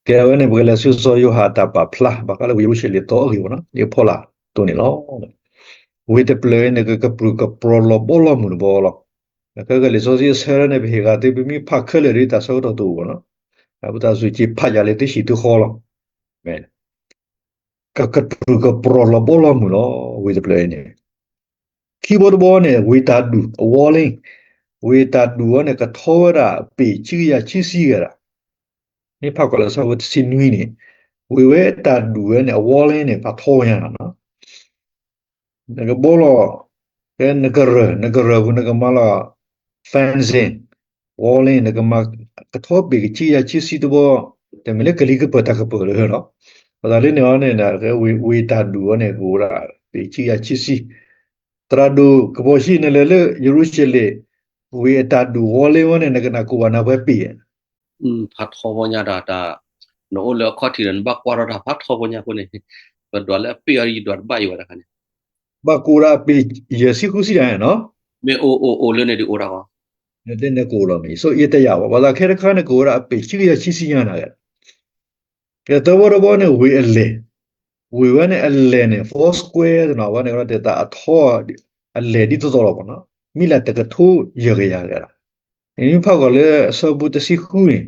ကဲဝဲန့ၣ် ပကလဲၤဆူစီၤယိၤဟၣ်အတၢ်ပာ်ဖျါ ဘၣ်ဃးလၢဝ့ၢ်ယရူၤၡလ့ၣ်သီအဂ့ၢ်ဝဲနီၤ ဒ်အဖီလာ်အသိးန့ၣ်လီၤ. ဝ့ၢ်တဖျၢၣ်အံၤန့ၣ် ကကပြုၢ်ကပြီၤလီၤဘီလီၤမုၢ်တဘီလီၤ. ခဲကနံၣ်လံာ်စီဆှံအဆၢန့ၣ် ပဟ့ၣ်ဂၤသု ပမ့ၢ်ဖးခဲလၢာ်ဒီးတၢ်ဆၢကတီၢ်တအိၣ်ဘၣ်နီၤ. ပတၢ်စူၢ်က့ၤဖးယၢ်လၢသုဟံၣ်သုဃီလီၤ. ကကပြုၢ်ကပြီၤလီၤဘီလီၤမုၢ်လီၤ ဝ့ၢ်တဖျၢၣ်အံၤန့ၣ် ခံဘီတဘီန့ၣ် ဝ့ၢ်တၢ်ဒူၣ်အဝီလ့ၣ်, ဝ့ၢ်တၢ်ဒူၣ်ဝဲန့ၣ် ကထီဝဲဒၣ်အပ့ၢ်ဆံကယၤခံဆံဂၤဒၣ်. မ့ၢ်ဖးကွၢ်လၢဆၢဖိတဆံနွံန့ၣ် ဝ့ၢ်ဝဲတၢ်ဒူၣ်ဝဲန့ၣ် အဝီလ့ၣ်န့ၣ် ပှၤထီဝဲညါနီၤ. နကဘီလီၤ, ကဲနကရၢၢ်, နကရၢၢ်ပူၤ နကမၤလီၤ fencing, wall န့ၣ် နကမၤ ကထီပ့ၢ်ကဆံကယၤခံဆံတဘီ, တမ့ၢ်လၢကလံၤကပၢၢ်တၢ်ကပၢၢ်လၢၤလီၤ. ပသးလၢန့ၣ်အီၤန့ၣ် ဝ့ၢ်တၢ်ဒူၣ်အီၤန့ၣ် ကအိၣ်ဒၣ်ပ့ၢ်ဆံကယၤခံဆံ, သရၣ်ဒိၣ်ကဘီၣ်ဟံၣ်န့ၣ်လဲၤလၢယရူၤၡလ့ၣ်, ဝ့ၢ်အတၢ်ဒူၣ် wall ဝဲန့ၣ် နကနၢ်ကိၢ်ဘၣ်နၢ်ပှဲၤပ့ၢ် ဖးထီပီညါတၢ်, နအိၣ်လၢအခီၣ်ထံးဒီး နဘၣ်ကွၢ်ထီၣ်တၢ်ဖးထီပီညါအဃိန့ၣ်, ပဒွးလၢအပ့ၢ်အီၤ ယဒွးတဘၣ်ယံၤဝဲတခါန့ၣ်, ဘၣ်ကအိၣ်ဒၣ်အပ့ၢ်ယဲၢ်ဆံဃုဆံတၢ်န့ၣ်နီၤ, မ့ၢ်အိၣ်အိၣ်အိၣ်လၢန့ၣ်ဒုးအိၣ်တၢ်ဂီၤ, နတဲနကအိၣ်လီၤမ့ၢ် so ယတယာ်ဘၣ်, ဘၣ်ဆၣ်ခဲတခါန့ၣ် ကအိၣ်ဝဲဒၣ်အပ့ၢ်ဆံကယၤဆံဆံညါနၤဂ့ၤ, ကဲသၢဘီတဘီန့ၣ် ဝ့ၢ်အလဲၢ်, ဝ့ၢ်ဝဲန့ၣ်အလဲၢ်န့ၣ် four square တနီၤဝဲန့ၣ် တၢ်အထီ အလဲၢ်ဒ်သိးသိးလီၤမ့ၢ်နီၤ, မံလၢ်တကထိယဲၢ်ကယၤဂ့ၤဒီး နမ့ၢ်ဖးကွၢ်လၢအဆၢဖိတဆံဃုန့ၣ်,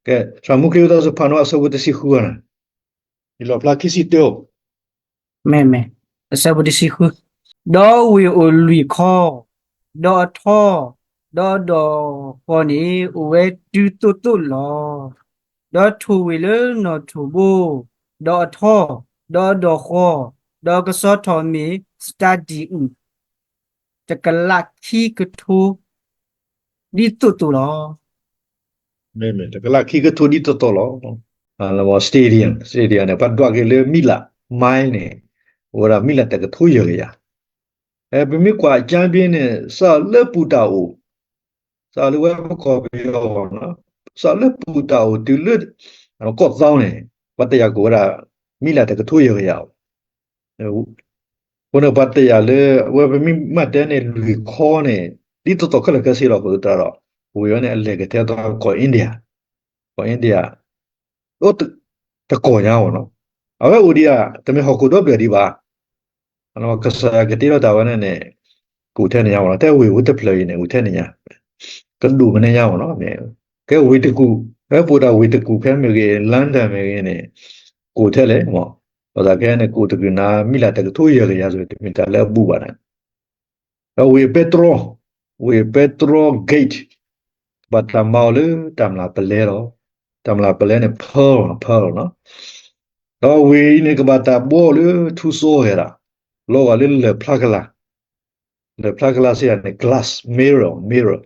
ကဲ သရၣ်မူချ့ဝံသးစူၤဖးန့ၢ်အဆၢဖိတဆံဃုန့ၣ်, ယလီၣ်ဖျါခံဆံတၢ, မ့ၢ်မ့ၢ်, အဆၢဖိတဆံဃု, ဒီးဝ့ၢ်အိၣ်လွံၢ်ခီ, ဒီးအထီ, ဒီးအဒီၣ်ဃီန့ၣ် အိၣ်ဝဲတုၤသိးသိးလီၤ. ဒီးထိၣ်ဝ့ၢ်လၢနီၣ်ထိၣ်ဘိ, ဒီးအထီ, ဒီးအဒီၣ်ဃီ, ဒီးကဆီထီၣ်မ့ၢ် စတၢ်ဒံၣ်အုၣ် တကလးခံကထိ ဒ်သိးသိးလီၤ. မ့မ့ၢ် တကလးခံကထိဒ်သိးသိးလီၤ. stadium, stadium န့ၣ် ပှၤဒွးက့ၤလၢမံလၢ် mile န့ၣ်, အိၣ်ဝဲဒၣ်မံလးတကထိယဲၢ်ကယၤ, ပမ့ၢ်ကွၢ်ကၠါဘ့န့ၣ် စးလၢပူၤတၢ်အိၣ်, စးလၢဝဲပကီၢ်ပယီၤ, စးလၢပူၤတၢ်အိၣ်တုၤလၢ ကီၢ်သီန့ၣ် ပှၤတယာ်ကအိၣ်ဝဲဒၣ် မံလးတကထိယဲၢ်ကယၤအိၣ် အဃိန့ၣ်ပှၤတယာ်လၢ အဝဲပမ့ၢ်မၤတဲန့ၣ် လွံၢ်ခီန့ၣ် ဒ်သိးသိးခဲလၢာ်ခဲဆ့လီၤ. အဃိသတးဒီး ဝ့ၢ်ဝဲန့ၣ် အလဲၤကတဲသီကီၢ် India, ကီၢ် India အိၣ် တကီၢ်ညါအီၤနီၤ, အဝဲအိၣ်ဒံးဧါ, တမ့ၢ်ဟီၣ်ခိၣ်ဒီဘ့ၣ်ဒံးဘၣ်, ကစၢ်ယွၤကတ့ထီၣ်တၢ်ဝဲန့ၣ်န့ၣ် ကအိၣ်ထဲန့ၣ်ညါအီၤနီၤ, ထဲဝ့ၢ်ဝဲတဖျၢၣ်အံၤန့ၣ် အိၣ်ထဲန့ၣ်ညါ, ကဒိၣ်မ့ၢ်န့ၣ်ညါအီၤနီၤ, ကဲဝ့ၢ်တကူၣ်, ကဲပအိၣ်တၢ်ဝ့ၢ်တကူၣ် ခဲမ့ၢ်ဂ့ၤ London မ့ၢ်ဂ့ၤန့ၣ် ကအိၣ်ထဲလဲၣ်, ပသးခဲန့ၣ် ကအိၣ်တကုၢ်နၤ မံလးတကထိယဲၢ်ကယၤစ့ၢ် တမ့ၢ်တၢ်လၢအဘူးဘၣ်န့ၣ် ဒီးဝ့ၢ်ပဲတြီ, ဝ့ၢ်ပဲတြီ gate ကဘၣ်တၢ်မၤအီၤလၢတၢ်မျၢ်ပလဲလီၤ. တၢ်မျၢ်ပလဲန့ၣ် pearl, pearl နီၤ, ဒီးဝ့ၢ်အံၤန့ၣ်ကဘၣ်တၢ်ဘှီလၢထူစီဝဲဒၣ်, လီၤဂာ်လၢလၢၢ်ဖျါကလၤ, လၢၢ်ဖျါကလၤစ့ၢ်န့ၣ် glass, mirror, mirror,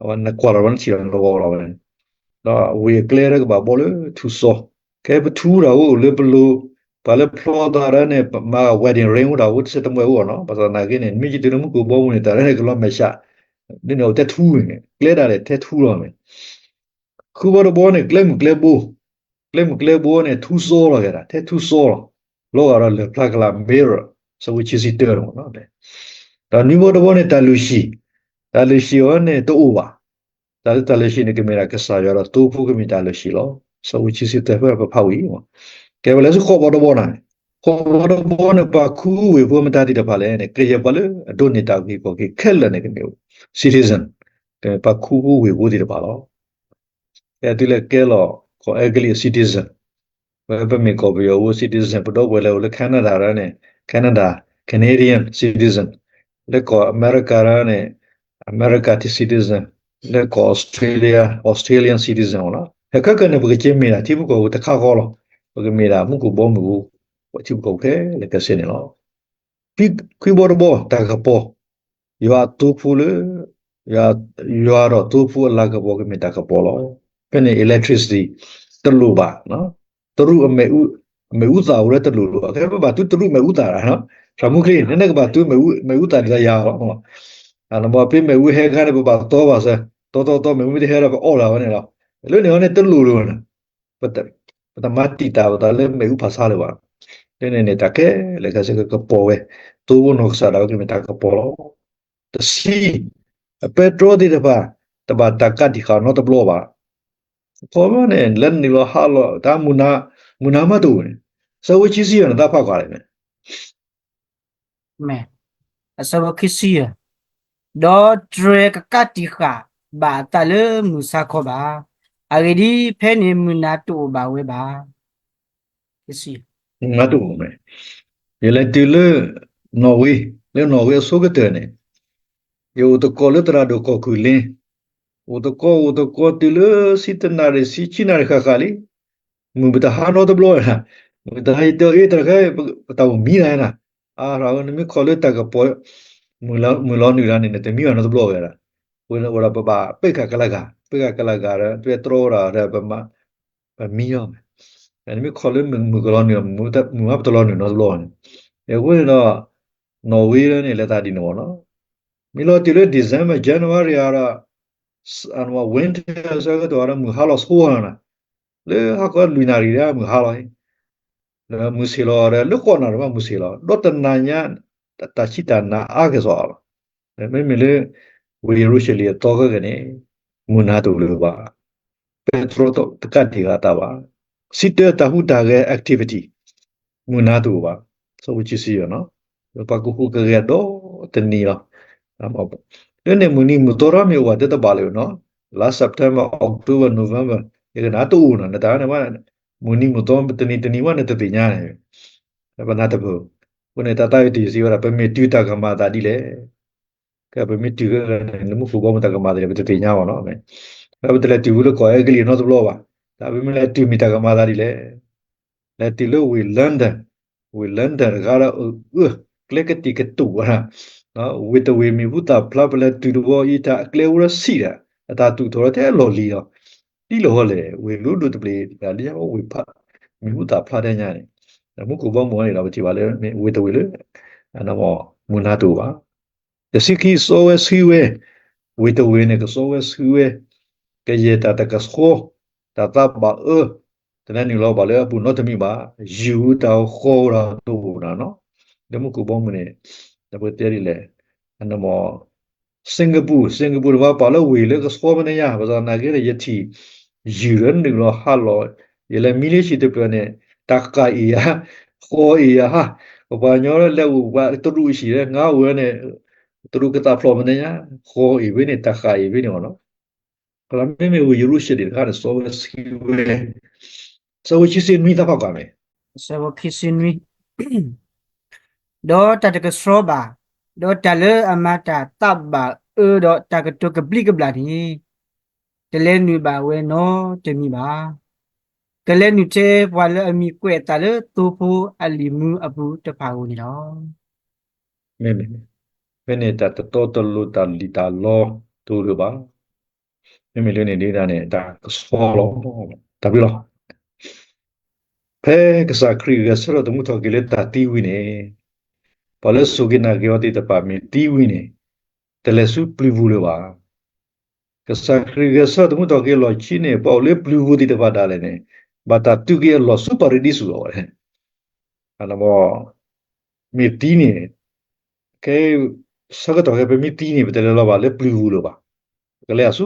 အဝဲနကွၢ်လီၤဝဲနထံၣ်လီၤလီၤဂာ်လီၤဝဲန့ၣ်, ဒီးဝ့ၢ်အကျဲဒီးကဘၣ်ဘှီလၢထူစီ, ကဲပထူတၢ်အိၣ်လၢပလိၤ, ပှၤလၢဖျီသးဒီးန့ၣ် ပမၤ wedding ring အိၣ်တၢ်အိၣ်တစဲးတမှဲၤအိၣ်နီၤ, ဘၣ်ဆၣ်သနာ်က့န့ၣ် မ့ၢ်ယတုၤလၢမူခိၣ်ဘီမုၢ်န့ၣ် တၢ်ရဲၣ်န့ၣ်ကလီၤမဲာ်ဆှး, ဒ်န့ၣ်အိၣ်တဲထူန့ၣ် ကျဲဒၣ်လဲာ်ထဲထူလီၤမ့ၢ် ဃုဘီတဘီန့ၣ် ကျဲမုၢ်ကျဲဘိ, ကျဲမုၢ်ကျဲဘိန့ၣ် ထူစီလီၤကဲဒၣ် ထဲထူစီလီၤ, လီၤဂာ်ဒီးလၢၢ်ဖျါကလၤ mirror, ဆၢဖိခံဆံတၢန့ၣ်မ့ၢ်နီၤ, ဒီးနွံဘီတဘီန့ၣ် တၢ်လုၢ်ဟံၣ်, တၢ်လုၢ်ဟံၣ်အီၤန့ၣ်တအိၣ်ဘၣ်, တၢ်လၢတၢ်လုၢ်ဟံၣ်န့ၣ် ကမ့ၢ်ဒၣ်ကစၢ်ယွၤဒီးသိဖိကမ့ၢ်တၢ်လုၢ်ဟံၣ်လီၤ. ဆၢဖိခံဆံတၢဖဲပဖးဝံၤ, ကဲဝဲလၢဃိးဘီတဘီန့ၣ်, ဃိးဘီတဘီန့ၣ် ပှၤခူဖိဝ့ၢ်ဖိမတၤသ့ၣ်တဖၣ်လဲၣ်န့ၣ် ကယဲၢ်ပှၤလၢအဒိးန့ၢ်တၢ်အုၣ်က့ၤခီၣ်က့ၤခဲလၢာ်န့ၣ် ကမ့ၢ် citizen, ကမ့ၢ်ပှၤခူဖိဝ့ၢ်ဖိသ့ၣ်တဖၣ်လီၤ. ကဲသုလၢကဲလီၤ ကီၢ်အဲကလံးအ citizen, ဝဲပမ့ၢ်ကီၢ်ပယီၤဖိ citizen ပဒီပုၢ်ဝဲၢ်လၢအိၣ်လၢ Canada ဒီးန့ၣ် Canada, Canadian citizen, လၢကီၢ်အမဲရကၤဒီးန့ၣ် America citizen, လၢကီၢ် Australia, Australian citizen လီၤ. ဟဲခဲကနံၣ်န့ၣ် ပကက့ၤမ့ၢ်ဒၣ်ထံဖိကီၢ်ဖိတခါဃီလီၤ. ပကမ့ၢ်ဒၣ်မူခိၣ်ဘီမုၢ်ဖိ ပထံဖိကီၢ်ဖိခဲလၢာ်ခဲဆ့န့ၣ်လီၤ. ခွံဘီတဘီ တၢ်ကပီၤ, ယွၤအသိဖိလၢ ယွၤဒီးသိဖိအလၤကပီၤကမ့ၢ်တၢ်ကပီၤလီၤ. ဖဲန့ၣ် electricity တလိၣ်ဘၣ်, တရူးအမ့ၣ်အူ, အမ့ၣ်အူသၣ်အိၣ်လၢတလိၣ်လီၤ. ခဲပဘၣ်သူတရူးမ့ၣ်အူသၣ်ဒၣ်, သရၣ်မူချ့ နန့ၣ်ကဘၣ်သူမ့ၣ်အူသၣ်ဒ်သိးယၤလီၤ. နဘၣ်ဖဲမ့ၣ်အူဟဲခါန့ၣ် ပဘၣ်တီဘၣ်စၢၤ, တီတီတီ မ့ၣ်အူမ့ၢ်တဟဲဒီးပအီၣ်လၢဝဲန့ၣ်လီၤ. လၢန့ၣ်အီၤန့ၣ်တလိၣ်လၢၤဘၣ်န့ၣ် ပတမၤတံာ်တာ်ပသးလၢမ့ၣ်အူဖးဆါလၢၤဘၣ်. လၢန့ၣ်န့ၣ် တၢ်ခဲလၢာ်ခဲဆ့ကကပီၤဝဲ, သိဖိနီၢ်ကစၢ်ဒၣ်ဝဲကမ့ၢ်တၢ်ကပီၤလီၤ. တဆံ, အပဲတြီသ့ၣ်တဖၣ် တဘၣ်တၢ်ကးတံာ်ဃာ်နီတဘျီဘၣ်. အခီပညီန့ၣ် လဲၤနုာ်လီၤဟးလီၤ တၢ်မုၢ်နၤ, မုၢ်နၤမးတအိၣ်န့ၣ်, ဆၢဖိခံဆံယဲၢ်န့ၣ် သးဖးကွၢ်လဲၣ်န့ၣ် မ့ၢ် အဆၢဖိခံဆံယဲၢ်, ဒီးတြဲၤကကးတံာ်ဃာ်ဘၣ်အသးလၢမုၢ်ဆါခီဘၣ်. အဂ့ၢ်ဒ်အံၤ, ဖဲန့ၣ်မုၢ်နၤတအိၣ်ဘၣ်ဝဲဘၣ်. မုၢ်နၤတအိၣ်မ့ၢ်, ယလဲၤတုၤလၢ နီၣ်ဝ့, လၢနီၣ်ဝ့အဆိကတၢၢ်န့ၣ်, ယအိၣ်သကိးလၢသရၣ်ဒိၣ်ကီၢ်ကုၢ်လ့, အိၣ်သကိး အိၣ်သကိးတုၤလၢဆံတနၣ်ရံၣ် ဆံ ဆံနၣ်ရံၣ်ဃၣ်ဃၣ်လံ မုၢ်ပတဟါနီတဘျီ, မုၢ်တဟါယတဲအ့ တၢ်တခါ ပတၢ်အိၣ်မံဒၣ်နၤ, အါရၤဝဲ နမ့ၢ်ခီၣ်လၢတၢ်ကပီၤ မုၢ်လီၤနုာ်တၢ်န့ၣ် နတမံဘၣ်နီတဘျီဝဲဒၣ်, ဝဲဒၣ်ပဘၣ်ပ့ၢ်ဃာ်ကလၤဂၤ, ပ့ၢ်ဃာ်ကလၤဂၤဒီး တွဲတြီဝဲဒၣ်ဒီး ပမံလီၤ, နမ့ၢ်ခီၣ်လၢမုၢ်ကလီၤနုာ် မုၢ်မးပတလီၤနုာ်နီတဘျီန့ၣ်, အဃိန့ၣ်ဒီး နီၣ်ဝ့န့ၣ် လဲၤသးဒ်န့ၣ်မ့ၢ်နီၤ, မ့ၢ်လီၤတုၤလၢ December, January ဒီး winter ဆၢကတီၢ်ဒီး မုၢ်ဟါလီၤဆိနီၤ, လၢဟါခီလွံၢ်နၣ်ရံၣ်ဒီး မုၢ်ဟါလီၤ, ဒီးမုၢ်ဆ့ၣ်လီၤဒီး လၢဃိးနၣ်ရံၣ်မးမုၢ်ဆ့ၣ်လီၤ, ဒီးတနၤညါ တၢ်ဆံးတၢ်နၤအါကစီၣ်လီၤ, မ့မ့ၢ်လၢ ဝ့ၢ်ယရူၤၡလ့ၣ်အသီခဲကနံၣ်န့ၣ် မုၢ်နၤတအိၣ်လၢၤဘၣ်, ပဲတြီတကးတံာ်ဃာ်အသးဘၣ်, စံးတၢတၢ်ဟူးတၢ်ဂဲၤ activity မုၢ်နၤတအိၣ်ဘၣ်, ဆၢဖိခံဆံယဲၢ်နီၤ, ပှၤကဟူးကဂဲၤဒီတနံၤလီၤ, လၢန့ၣ် မုၢ်နံၤမုၢ်သီထီၣ်မ့ၢ်အိၣ်ဘၣ်တဲတဘၣ်လၢၤနီၤ, လါ September, October, November ယကနၣ်တအိၣ်နီၤ, နတၢ်န့ၣ် မုၢ်နံၤမုၢ်သီတနံၤတနံၤဝဲန့ၣ်တသ့ၣ်ညါန့ၣ်, ပနၢ်တပၢၢ်, အဃိန့ၣ် တၢ်သးဝံၣ်တယုၢ်စံးဝဲဒၣ် ပမ့ၢ်တုၤတၢ်ကမၤအသးဒ်လဲၣ် ကဲပမ့ၢ်တုၤခဲကနံၣ်န့ၣ် လၢမူခိၣ်ဘီမုၢ်တၢ်ကမၤသးဒ်လဲၣ် ပတသ့ၣ်ညါဘၣ်နီၤ, ပတလဲၤတုၤဝဲလၢကီၢ်အဲကလံးနီတဘျီဘၣ်, တၢ်ပမ့ၢ်လဲၤတုၤမ့ၢ်တၢ်ကမၤသးဒ်လဲၣ်, လဲၤတုၤလၢဝ့ၢ် London, ဝ့ၢ် London တဂၤဒီး အၢ ကျဲကတံာ်ကတူာ်ဝဲဒၣ်, ဝ့ၢ်တဝ့ၢ်မံၤဟူသၣ်ဖျါ ပလဲၤတုၤတဘျီအံၤ တၢ်အကျဲအိၣ်ဒီးဆံးဒၣ်, အတၢ်သူၣ်ထီၣ်လၢထဲလီၢ်လံၤလီၤ, ဒ်လဲၣ်ဟီလဲၣ် ဝ့ၢ်လိၤဒိၣ်တဘ့ၣ် လၢဝ့ၢ်ဖး မံၤဟူသၣ်ဖျါထဲညါန့ၣ်, မူခိၣ်ဘီမုၢ်န့ၣ်ဒီး ပထံၣ်ဘၣ်လၢဝ့ၢ်တဝ့ၢ်လၢ မုၢ်နၤတအိၣ်ဘၣ်. တဆံခံ စီဝဲဆှံဝဲ, ဝ့ၢ်တဝ့ၢ်န့ၣ် ကစီဝဲဆှံဝဲ, ကယဲၢ်တၢ်တကဆှီ, တၢ်သးဘၣ်အၢ, တနုာ်လီၤဘၣ်လၢအပူၤနီတမံၤဘၣ်, ယုၢ်တၢ်ဃီတၢ်တအိၣ်နၤနီၤ. လၢမူခိၣ်ဘီမုၢ်န့ၣ် ပတဲဒ်လဲၣ်, အနမ Singapore, Singapore တဘၣ်ပာ်လၢဝ့ၢ်လၢကဆှီမဲာ်ညါ, ဘၣ်ဆၣ်သနာ်က့န့ၣ် ယထံၣ်ယုၢ်လၢနုာ်လီၤဟးလီၤ, ယလဲၤမံလၢဟံၣ်တဖျၢၣ်န့ၣ် တၢ်ဃၣ်အ့ၣ်ယၤ, ဃီအ့ၣ်ယၤဟါ, ပပှၤကညီလၢလဲၤအိၣ်ပှၤတရူးအဟံၣ်လၢ ငါအိၣ်ဝဲန့ၣ် တရူးကသးဖျိးမဲာ်ညါ, ဃီအ့ၣ်ဖဲန့ၣ် တၢ်ဃၣ်အ့ၣ်ဖဲန့ၣ်အီၤနီၤ. ကလီၤမ့မ့ၢ်ဝ့ၢ်ယရူၤၡလ့ၣ်တခါန့ၣ် စီဝဲဆှံဝဲ, စီဝဲခံဆံနွံ သးပှၢ်ကွၢ်မ့ၢ် စီဝဲခံဆံနွံ ဒီးတၢ်တကဆှီဘၣ်, ဒီးတၢ်လၢအမၤတၢ်သးဘၣ်အၢဒီးတၢ်ကတိၤကဘျံးကဘျၣ်န့ၣ် တလဲၤနုာ်ဘၣ်ဝဲနီတမံၤဘၣ်. ကလဲၤနုာ်ထဲပှၤလၢအမံၤကွဲးအသးလၢသိဖိအလံာ်မူအပူၤတဖၣ်အဂီၢ်န့ၣ်လီၤ. မ့မ့ၢ်, ဖဲန့ၣ်တၢ်တတီတလိၤတၢ်လံၣ်တၢ်လီတအိၣ်လၢၤဘၣ်. မ့မ့ၢ်လၢန့ၣ်ဒ်န့ၣ် တၢ်ကဆှီလီၤ. တၢ်ဘျုးလီၤ. ဖဲကစၢ်ခရံာ်ဂဲၤဆၢထၢၣ်သမူထီၣ်က့ၤလၢတၢ်သံဝံၤန့ၣ်, ပှၤလၢစူၢ်က့ၤနာ်က့ၤအီၤသ့ၣ်တဖၣ်မ့ၢ်သံဝံၤန့ၣ်, တလဲၤဆူပျုၤပူၤလၢၤဘၣ်. ကစၢ်ခရံာ်ဂဲၤဆၢထၢၣ်သမူထီၣ်က့ၤအလီၢ်ခံန့ၣ် ပှၤအိၣ်လၢပျုၤပူၤသ့ၣ်တဖၣ်ဒၣ်လဲာ်န့ၣ် ဘၣ်တၢ်တုၤက့ၤအလီၢ်ဆူပၤရဒံစူၤလီၤ. မ့ၢ်သံန့ၣ်, ကဲ, ဆၢကတီၢ်ခဲအံၤ ပမ့ၢ်သံန့ၣ် ပတလဲၤလီၤဘၣ်လၢပျုၤပူၤလၢၤဘၣ်. ပကလဲၤအဆူ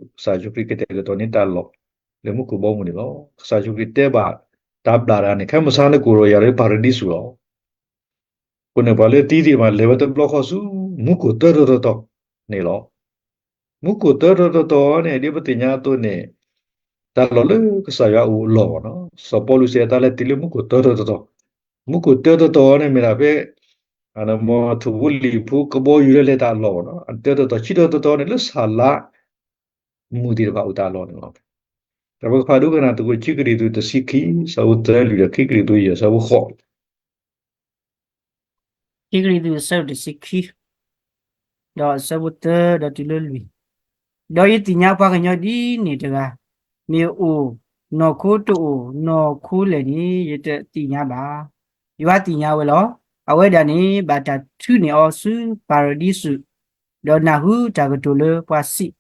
ကစၢ်ယ့ၣ်ၡူးခရံာ်ကတဲာ်ကတီၤန့ၢ်တၢ်လီၢ် လၢမူခိၣ်ဘီမုၢ်န့ၣ်လီၤ. ကစၢ်ယ့ၣ်ၡူးခရံာ်တဲဘၣ်တၢ်ဘျၣ်တဂၤန့ၣ် ခဲမုၢ်ဆါနကိးဒီးယၤလၢပၤရဒံစူၤလီၤ. အဃိန့ၣ် ပှၤလၢသံသ့ၣ်တဖၣ်လဲၤဝဲတဘျီဃီဆူ မူခိၣ်တၢတတီၤတီၤန့ၣ်လီၤ. မူခိၣ်တၢတတီၤတီၤန့ၣ် ဒ်ပသ့ၣ်ညါအသိးန့ၣ် တၢ်လီၢ်လၢကစၢ်ယွၤအအိၣ်အလီၢ်ဘၣ်နီၤ. စီၤပီလူးစံးအသးလၢတုၤလၢမူခိၣ်တၢတတီၤတီၤ, မူခိၣ်တၢတတီၤန့ၣ်မ့ၢ်ဒၣ်ဖဲ ထူၣ်ဖိလံာ်ဖိကဘီယူၤလၢလဲၤတၢ်အလီၢ်ဘၣ်နီၤ. တၢတတီၤခံတတီၤတီၤန့ၣ် လၢဆၣ်လါမူးသ့ၣ်တဖၣ်အိၣ်တၢ်အလီၢ်န့ၣ်လီၤ. ဒီးပကဖးဒိကနၣ်သကိး ခံကရံၣ်သူးတဆံခံ ဆၢဖိသၢလွံၢ်ဒီး ခံကရံၣ်သူးယဲၢ်ဆၢဖိဃိး ခံကရံၣ်သူးအဆၢဒိၣ်တဆံခံ ဒီးအဆၢဖိသၢဒီးတုၤလၢလွံၢ်, ဒီးယသ့ၣ်ညါပှၤကညီဒ်န့ၣ်တဂၤ, မ့ၢ်အိၣ်နီၢ်ခိတအိၣ်နီၢ်ခိလဲၣ်န့ၣ် ယတသ့ၣ်ညါဘၣ်. ယွၤသ့ၣ်ညါဝဲလီၤ. အဝဲဒၣ်န့ၣ် ဘၣ်တၢ်ထုးန့ၢ်အီၤဆူပၤရဒံစူး, ဒီးနၢ်ဟူတၢ်ကတိၤလၢပှၤစံး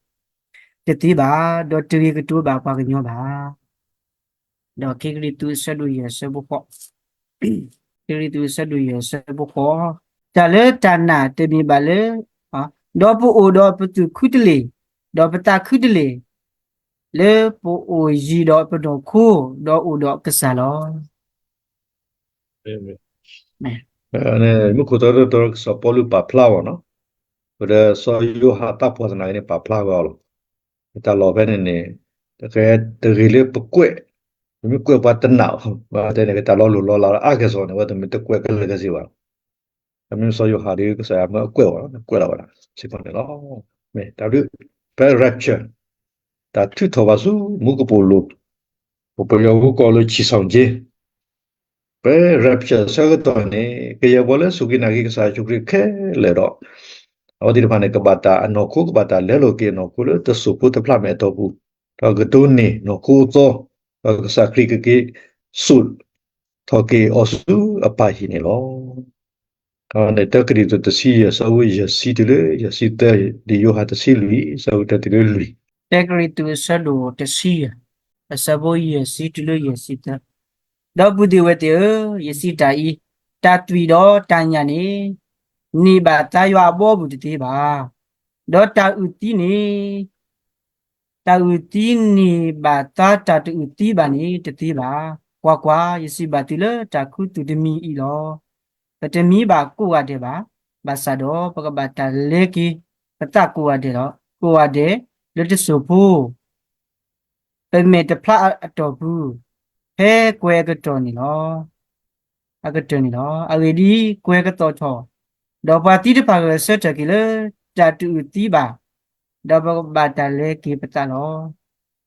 တသ့ဘၣ်, ဒီးတဂ့ၤကတိၤဘၣ်ပှၤကညီဘၣ်. ဒီးခံကရံၣ်သူးအဆၢဒိၣ်ယဲၢ်ဆၢဖိဃိး, ခံကရံၣ်သူးအဆၢဒိၣ်ယဲၢ်ဆၢဖိဃိး, တၢ်လၢတၢ်နာ်တမ့ၢ်ဘၣ်လၢ, ဒီးပအိၣ်ဒီးပသူၣ်ခုတလ့ၢ်, ဒီးပသးခုတလ့ၢ်, လၢပအိၣ်ယံၤဒီးပနီၢ်ခိ, ဒီးအိၣ်ဒီးကစၢ်လီၤ. မူခိၣ်တၢတတီၤ စီၤပီလူးပာ်ဖျါအီၤနီၤ, ပဒီးစီၤယိၤဟၣ်သးပှၢ်သနာ်က့န့ၣ် ပာ်ဖျါဝဲအီၤလီၤ. တၢ်လီၢ်ဖဲန့ၣ်န့ၣ် တဂ့ၤလၢပကွဲး, ပမ့ၢ်ကွဲးပှၤတနာ်အီၤ, ဘၣ်တဲန့ၣ် တၢ်လီၤလိၢ်လီၤလးလၢအါကဲၢ်ဆိးန့ၣ် အဝဲတမ့ၢ်တကွဲးကလၢာ်ကဲၢ်စ့ၢ်ဘၣ်. မ့မ့ၢ်စီၤယိၤဟၣ်ဒီး ကစၢ်ယွၤမၢအကွဲးအီၤ ကွဲးလီၤဝဲဒၣ်စ့ၢ်ကီးန့ၣ်လီၤ. မ့ၢ်တၢ်ဘျုး, ဖဲ rapture တၢ်ထုးထီၣ်ဘၣ်ဆူမူကပိာ်လိၤ, ပပယီၤဖိကိးလၢ ချီဆောင်ခြင်း, ဖဲ rapture ဆၢကတီၢ်န့ၣ် ကယဲၢ်ပှၤလၢစူၢ်က့ၤနာ်က့ၤကစၢ်ယ့ၣ်ၡူးခရံာ်ခဲလၢာ်ဒီး အဝဲသ့ၣ်တဖၣ်န့ၣ် ကဘၣ်တၢ်အနီၢ်ခိ ကဘၣ်တၢ်လဲလိာ်က့ၤအနီၢ်ခိလၢတစိၢ်ဖိတဖျၢၣ်မဲာ်အတီၢ်ပူၤ, ဒီးကဒိးန့ၢ်နီၢ်ခိအသီ, ဒီးကစၢ်ခရံာ်ကက့ၤစိာ်ထီၣ်က့ၤအီၤဆူအပၢ်ဟံၣ်န့ၣ်လီၤ. အဝဲန့ၣ်တၢကရံၣ်သူးတဆံယဲၢ် ဆၢဖိယဲၢ်ဆံတုၤလၢယဲၢ်ဆံသၢ, ဒ်ယိၤဟၣ်တဆံလွံၢ် ဆၢဖိတၢတုၤလၢလွံၢ်, တၢကရံၣ်သူးအဆၢဒိၣ်တဆံယဲၢ် အဆၢဖိယဲၢ်ဆံတုၤလၢယဲၢ်ဆံသၢ, ဒီပုၢ်သ့ၣ်ဝဲၢ်သ့ၣ်ဧၢ, ယစံးတၢ်အံၤ, တၢ်သွံၣ်ဒီးတၢ်ညၣ်န့ၣ် န့ၢ်ဘၣ်သါယွၤအဘီအမုၢ်တသ့ဘၣ်. ဒီးတၢ်အုၣ်သံန့ၣ် တၢ်အုၣ်သံန့ၢ်ဘၣ်သါတၢ်တအုၣ်သံဘၣ်န့ၣ်တသ့ဘၣ်. ကွၢ်ကွၢ်, ယစံးဘၣ်သုလၢတၢ်ခူသူၣ်တမံၤအံၤလီၤ. ပတမံဘၣ်ကိးဂၤဒဲးဘၣ်. ဘၣ်ဆၣ်ဒီးပကဘၣ်တၢ်လဲက့ၤပသးကိးဂၤဒဲးလီၤ. ကိးဂၤဒဲးလၢတစိၢ်ဖိ ပမဲာ်တဖျါအတီၢ်ပူၤ ဖဲကွဲၤအကတီၢ်န့ၣ်လီၤ. အကတၢၢ်န့ၣ်လီၤ. အဂ့ၢ်ဒ်အံၤ, ကွဲၤကသီၣ်ထီၣ်, ဒီးပှၤသံတဖၣ်ဂဲၤဆၢထၢၣ်က့ၤလၢတၢ်တအုၣ်သံဘၣ်, ဒီးပကဘၣ်တၢ်လဲက့ၤပသးလီၤ.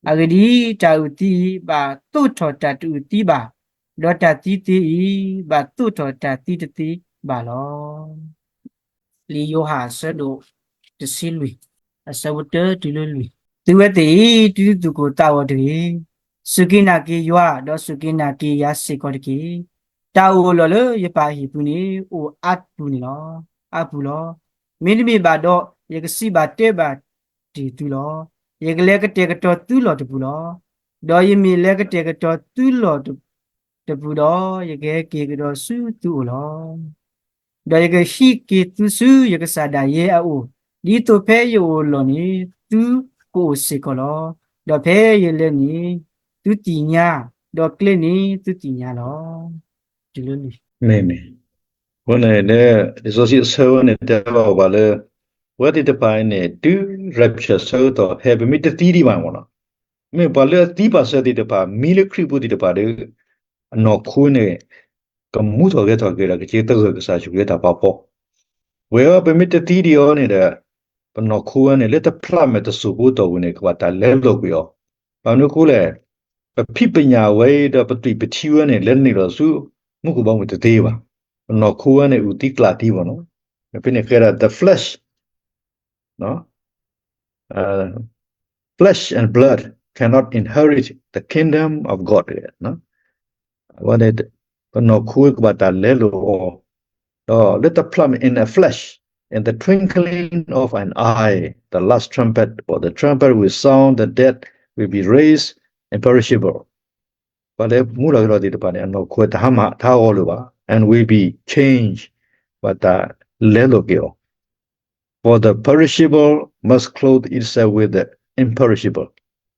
အဂ့ၢ်ဒ်အံၤ, တၢ်အုၣ်သံအံၤ ဘၣ်သိးထီၣ်တၢ်တအုၣ်သံဘၣ်, ဒီးတၢ်သံသ့အံၤ ဘၣ်သိးထီၣ်တၢ်သံတသ့ဘၣ်လီၤ. လံာ်ယိၤဟၣ်အဆၢဒိၣ်တဆံလွံၢ် အဆၢဖိတၢတုၤလၢလွံၢ်, သုဝဲသ့ၣ်အံၤ တူၢ်သူၣ်ကိၢ်သးဂီၤတဂ့ၤ. စူၢ်က့ၤနာ်က့ၤယွၤ, ဒီးစူၢ်က့ၤနာ်က့ၤယၤစ့ၢ်ကီးတက့ၢ်. တၢ်အိၣ်အလီၢ်လၢယပၢ်အဟံၣ်ပူၤန့ၣ် အိၣ်အါပူၤန့ၣ်လီၤ. အါပူၤလီၤ. မ့တမ့ၢ်ဘၣ်ဒီး ယကစံးဘၣ်တဲဘၣ်တ့ၢ်သုလီၤ. ယကလဲၤကတဲာ်ကတီၤသုလီၢ်တပူၤလီၤ. ဒီးယမ့ၢ်လဲၤကတဲာ်ကတီၤသုလီၢ်တပူၤဒီး, ယကဟဲက့ၤကဒီးဆူသုအိၣ်လီၤ. ဒီးယကဟံးက့ၤသုဆူယကစၢ်ဒၣ်ယဲအအိၣ်, ဒ်သိးဖဲယအိၣ်အလီၢ်န့ၣ် သုကအိၣ်စ့ၢ်ကီးလီၤ. ဒီးဖဲယလဲၤန့ၣ် သုသ့ၣ်ညါ, ဒီးကျဲန့ၣ်သုသ့ၣ်ညါလီၤ. တုၤလၢလံာ် မ့ၢ်မ့ၢ်, အဃိန့ၣ် လံာ်စီဆှံအဆၢဝဲန့ၣ် တဲဘၣ်ပှၤလၢ ပဝဲသ့ၣ်တဖၣ်အံၤန့ၣ် တုၤ rapture ဆၢကတီၢ် ဖဲပမ့ၢ်တသံဒံးဘၣ်မ့ၢ်နီၤ, မ့ၢ်ပှၤလၢအသံပာ်စၢၤသ့ၣ်တဖၣ် မံလၢခရံာ်ပူၤသ့ၣ်တဖၣ်ဒီး အနီၢ်ခိန့ၣ် ကမူထီၣ်ဂဲၤထီၣ်က့ၤဒီး ကက့ၤသဂၢၢ်ကစၢ်ယ့ၣ်ၡူးခရံာ်တၢ်ဖးဖီ, ဝဲပမ့ၢ်တသံဒံးအီၤန့ၣ်ဒီး ပနီၢ်ခိဝဲန့ၣ် လၢတဖျးမဲာ်တစိၢ်ဖိတီၢ်ပူၤန့ၣ် ကဘၣ်တၢ်လဲလိာ်ကွံာ်အီၤ, ဘၣ်မနုၤအဃိလဲၣ်, ပဖံးပညၣ်ဝဲအံၤဒီးပသွံၣ်ပထံဝဲန့ၣ် လဲၤနုာ်လီၤဆူ မူခိၣ်ဘီမုၢ်တသ့ဘၣ်, ပနီၢ်ခိဝဲန့ၣ် အုၣ်သံကျၣ်သံဘၣ်နီၤ, ဖဲန့ၣ်ဃဲဒၣ် the flesh, flesh and blood cannot inherit the kingdom of God, အဝဲန့ၣ် ပနီၢ်ခိကဘၣ်တၢ်လဲလိာ်အီၤ, ဒီးလၢတဖျးမဲာ် in a flash, in the twinkling of an eye, the last trumpet, for the trumpet will sound, the dead will be raised imperishable, ပှၤလၢမူထီၣ်ဂဲၤထီၣ်သ့ၣ်တဖၣ်န့ၣ် အနီၢ်ခိတဟါမၢ် တဟးဂီၤလိာ်ဘၣ်, and will be changed, ဘၣ်တၢ်လဲလိာ်က့ၤအီၤ For the perishable must clothe itself with the imperishable,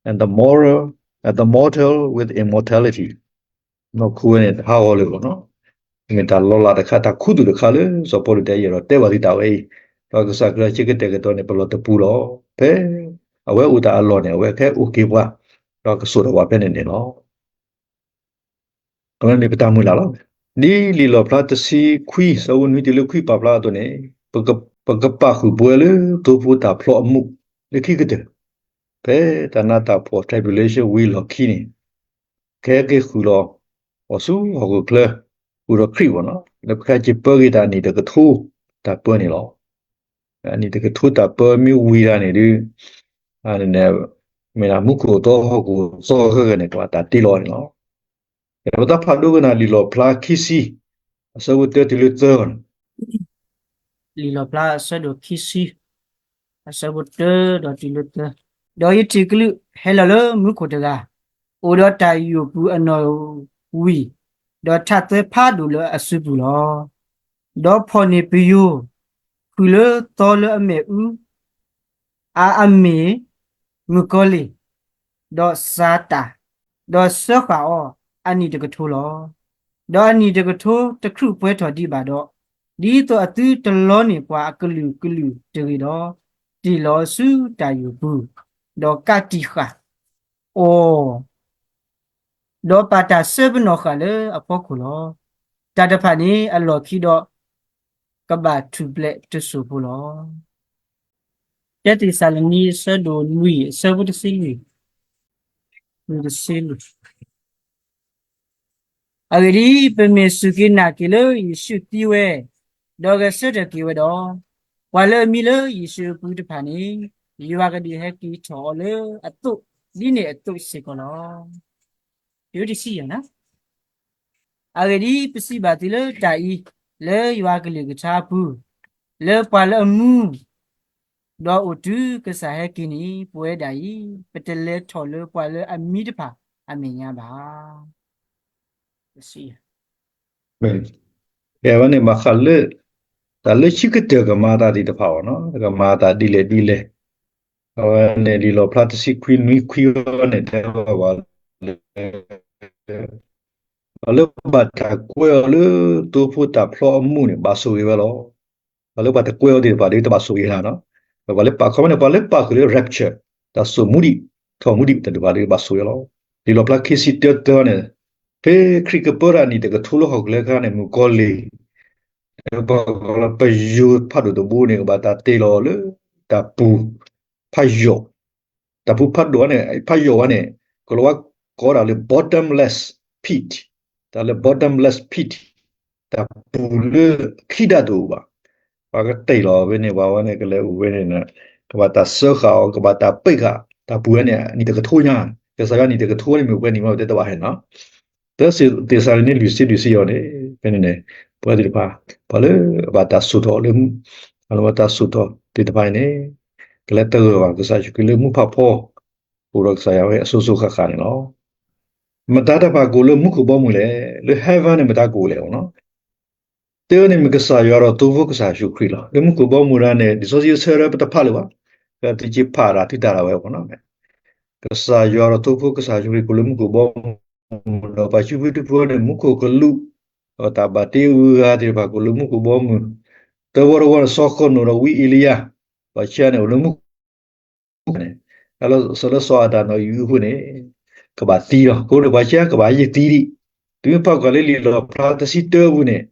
and the moral, and the mortal with immortality. နီၢ်ခိဝဲန့ၣ် တဟးဂီၤလၢၤဘၣ်နီၤ, မ့ၢ်တၢ်လီၤလးတခါ တၢ်ခူသူၣ်တခါလၢ စီၤပီလူးတဲယဲၢ်ဒီးတဲဘၣ်သုတၢ်ဝဲအံၤ, ဒီးကစၢ်ခရံာ်ဆၢကတဲာ်ကတီၤန့ၣ် ပလီၢ်တပူၤလီၤ. ဖဲအဝဲအိၣ်တၢ်အလီၢ်န့ၣ် အဝဲကဟဲအိၣ်က့ၤပှၤ, ဒီးကစိာ်ထီၣ်ပှၤဖဲန့ၣ်န့ၣ်လီၤ. အဝဲန့ၣ်ပတၢ်မုၢ်လၢ်လီၤ. ဒ်လံာ်လီၣ်ဖျါတဆံခွံ ဆၢဖိနွံတုၤလၢခွံပာ်ဖျါအသိးန့ၣ်, ပကပာ်ဃုာ်ပဝဲလၢသိဖိတၢ်ဖျီအမူး လၢခံကတၢၢ်, ဖဲတၢ်နးတၢ်ဖှီၣ် tribulation ဝံၤလီၢ်ခံန့ၣ်, ကဟဲက့ၤဃုာ်လီၤအီၤဆူဟီၣ်ခိၣ်ချၢ ဃုာ်ဒီးခရံာ်ဘၣ်နီၤ, လၢပကဟဲက့ၤပၢက့ၤတၢ်အနံၣ်တကထိတၢ်ပၢန့ၣ်လီၤ. အနံၣ်တကထိတၢ်ပၢမ့ၢ်ဝံၤတၢ်န့ၣ်ဒုး, မ့ၢ်ဒၣ်မူခိၣ်သီဟီၣ်ခိၣ်သီအဂ့ၢ်န့ၣ် ကဘၣ်တၢ်တ့လီၤန့ၣ်လီၤ. ပတၢ်ဖးဒိကနၣ်လံာ်လီၣ်ဖျါခံဆံ, အဆၢဖိတၢတုၤလၢသၢန့ၣ်, လံာ်လီၣ်ဖျါအဆၢဒိၣ်ခံဆံ, အဆၢဖိတၢဒီးတုၤလၢသၢ, ဒီးယထံၣ်ကလူးဟဲလီၤလၢမူခိၣ်တဂၤ, အိၣ်ဒီးတၢ်ယိာ်ပူၤအနီၣ်ဝံၤ, ဒီးထးသၢဖးဒိၣ်လၢအစုပူၤလီၤ. ဒီးဖီၣ်န့ၢ်ပယိၤ ဃုာ်လၢသီလၢအမဲာ်အူ, အအမ့ၢ်မုၣ်ကီၤလံၢ်, ဒီးစၤတၢ်, ဒီးစၢဃာ်အီၤအနံၣ်တကထိလီၤ. ဒီးအနံၣ်တကထိတကြုးပှဲၤထီၣ်ဒံးဘၣ်ဒီး, ဒ်သိးအသုတလီန့ၢ်ပှၤအကလုာ်ကလုာ်တဂ့ၤဒီး, တ့ၢ်လီၤဆူတၢ်ယိာ်ပူၤ, ဒီးကးတံာ်ဃာ်အီၤ ဒီးပာ်တၢ်စၢပနီၣ်ဃာ်လၢအဖီခိၣ်လီၤ. တၢ်တဖၣ်န့ၣ်အလီၢ်ခံဒီး ကဘၣ်ထူၣ်ဖျဲးတစိၢ်ဖိလီၤ. တၢသ့းစၤလနံ အဆၢဒိၣ်လွံၢ် အဆၢဖိတဆံလွံၢ်, လွံၢ်တဆံလွံၢ်. အဂ့ၢ်ဒ်အံၤ, ပမ့ၢ်စူၢ်က့ၤနာ်က့ၤလၢယ့ၣ်ၡူးသံဝဲ, ဒီးဂဲၤဆၢထၢၣ်က့ၤဝဲဒီး, ပှၤလၢအမံလၢယ့ၣ်ၡူးအပူၤတဖၣ်န့ၣ်, ယွၤကဒုးဟဲက့ၤထီၣ်အီၤလၢအသိး, ဒ်န့ၣ်အသိးစ့ၢ်ကီးလီၤ. တဆံယဲၢ်, အဂ့ၢ်ဒ်အံၤ, ပစံးဘၣ်သုလၢတၢ်အံၤ, လၢယွၤကလုၢ်ကထါအပူၤ, လၢပှၤလၢအမူ ဒီးအိၣ်တုၤကစၢ်ဟဲက့ၤန့ၣ် ပဝဲဒၣ်အံၤ, ပတလဲၤထီၣ်လၢပှၤလၢအမံတဖၣ်အမဲာ်ညါဘၣ်. ကဲဝဲန့ၣ်ဘၣ်ဃးလၢ တၢ်လၢခံကတၢၢ်ကမၤအသးသ့ၣ်တဖၣ်အီၤနီၤ, ကမၤအသးဒ်လဲၣ်ဒ်လဲၣ်. အဝဲန့ၣ်လံာ်လီၣ်ဖျါတဆံခွံနွံခွံအီၤန့ၣ် တဲဘၣ်ပှၤလၢ ပှၤလၢဘၣ်တၢ်ကွဲအီၤလၢသိဖိတၢ်ဖျီအမူးန့ၣ် ဘၣ်ဆိၣ်ဂ့ၤဝဲလီၤ. ပှၤလၢပှၤတကွဲအီၤသ့ၣ်တဖၣ်ဒီးတဘၣ်ဆိၣ်ဂ့ၤလၢၤနီၤ. ပှၤလၢပာ်ခီမ့ၢ်န့ၣ် ပှၤလၢပာ်ဃုာ်လၢ rapture တၢ်စိာ်မူဒံး ထီၣ်မူဒံးတၢ်တဖၣ်ဒီးဘၣ်ဆိၣ်ဂ့ၤလီၤ. လံာ်လီၣ်ဖျါခံဆံတၢတၢန့ၣ်, ဖဲခရံာ်ကပၢတၢ်အနံၣ်တကထိလၢဟီၣ်ခိၣ်ချၢအခါန့ၣ် မုၣ်ကီၤလံၢ် ပယိၤဖးဒိၣ်တဘိန့ၣ် ကဘၣ်တၢ်တ့ၢ်လီၤလၢတၢ်ပူၤဖးယိာ်, တၢ်ပူၤဖးဒိၣ်န့ၣ် ဖးယိာ်ဝဲန့ၣ် ကလီၤဝါကိးဒၣ်လၢ bottomless pit, တၢ်လၢ bottomless pit, တၢ်ပူၤလၢခံဒၣ်တအိၣ်ဘၣ်. ပှၤကတ့ၢ်လီၤဝဲန့ၣ် ပှၤဝဲန့ၣ်ကလဲၤအိၣ်ဝဲန့ၣ် ကဘၣ်တၢ်စၢဃာ်အီၤ ကဘၣ်တၢ်ပ့းဃာ် တၢ်ပူၤဝဲန့ၣ် အနံၣ်တကထိညါ, ကစၢ်ယွၤအနံၣ်တကထိန့ၣ် မ့ၢ်ပှဲၤနံၣ်မ့ၢ်ပတဲတဘၣ်ဟဲနီၤ. တၢသ့းစၤလနံ လွံၢ်ဆံလွံၢ်ဆံအီၤန့ၣ် ဖဲန့ၣ်န့ၣ် ပှၤသ့ၣ်တဖၣ် ပှၤလၢအဘၣ်တၢ်ဆိၣ်ထီၣ်လၢ အလီၤဝဲတၢ်ဆိၣ်ထီၣ်သ့ၣ်တဖၣ်အံၤန့ၣ် ကလဲၤသဂၢၢ်ဘၣ်ကစၢ်ယ့ၣ်ၡူးခရံာ်လၢမူဖးဖီ အိၣ်ဒီးကစၢ်ယွၤဝဲအစိၤစိၤဃၣ်ဃၣ်န့ၣ်လီၤ. မတၤတဖၣ်ကအိၣ်လၢမူခိၣ်ဘီမုၢ်လဲၣ်, လၢ heaven န့ၣ် မတၤကအိၣ်လဲၣ်နီၤ. တဲန့ၣ်မ့ၢ်ကစၢ်ယွၤဒီးသိဖိကစၢ်ယ့ၣ်ၡူးခရံာ်လီၤ. လၢမူခိၣ်ဘီမုၢ်ဒၣ်န့ၣ် လံာ်စီဆှံဆၢထၢၣ်ပတဖးလၢၤဘၣ်, ကသုးက့ဖးတၢ်သုတၢ်ဒၣ်ဝဲအဂီၢ်နီၤ. ကစၢ်ယွၤဒီးသိဖိကစၢ်ယ့ၣ်ၡူးခရံာ်ကအိၣ်လၢမူခိၣ်ဘီမုၢ်, ဒီးပှၤစုဖုဒူဖုန့ၣ် မူခိၣ်ကလူး, ဒီးတၢ်ဘၣ်တ့အဂုၤအဂၤသ့ၣ်တဖၣ်ကအိၣ်လၢမူခိၣ်ဘီမုၢ်, တဝီတဝီန့ၣ် စီၤဃနိၣ်ဒီးဝံအ့လံယၤ, ပှၤခံဂၤန့ၣ် အိၣ်လၢမူခိၣ်န့ၣ်, လၢစီၤလၢစီၤအၤဒၣ်နီၣ်အံၤအူအဃိန့ၣ် ကဘၣ်သံလီၤ. အဃိန့ၣ် ပှၤခံဂၤကဘၣ်ဟဲက့ၤသံဒံး, တုၤမ့ၢ်ဖးကွၢ်လၢလံာ်လီၣ်ဖျါတဆံတၢအပူၤန့ၣ်,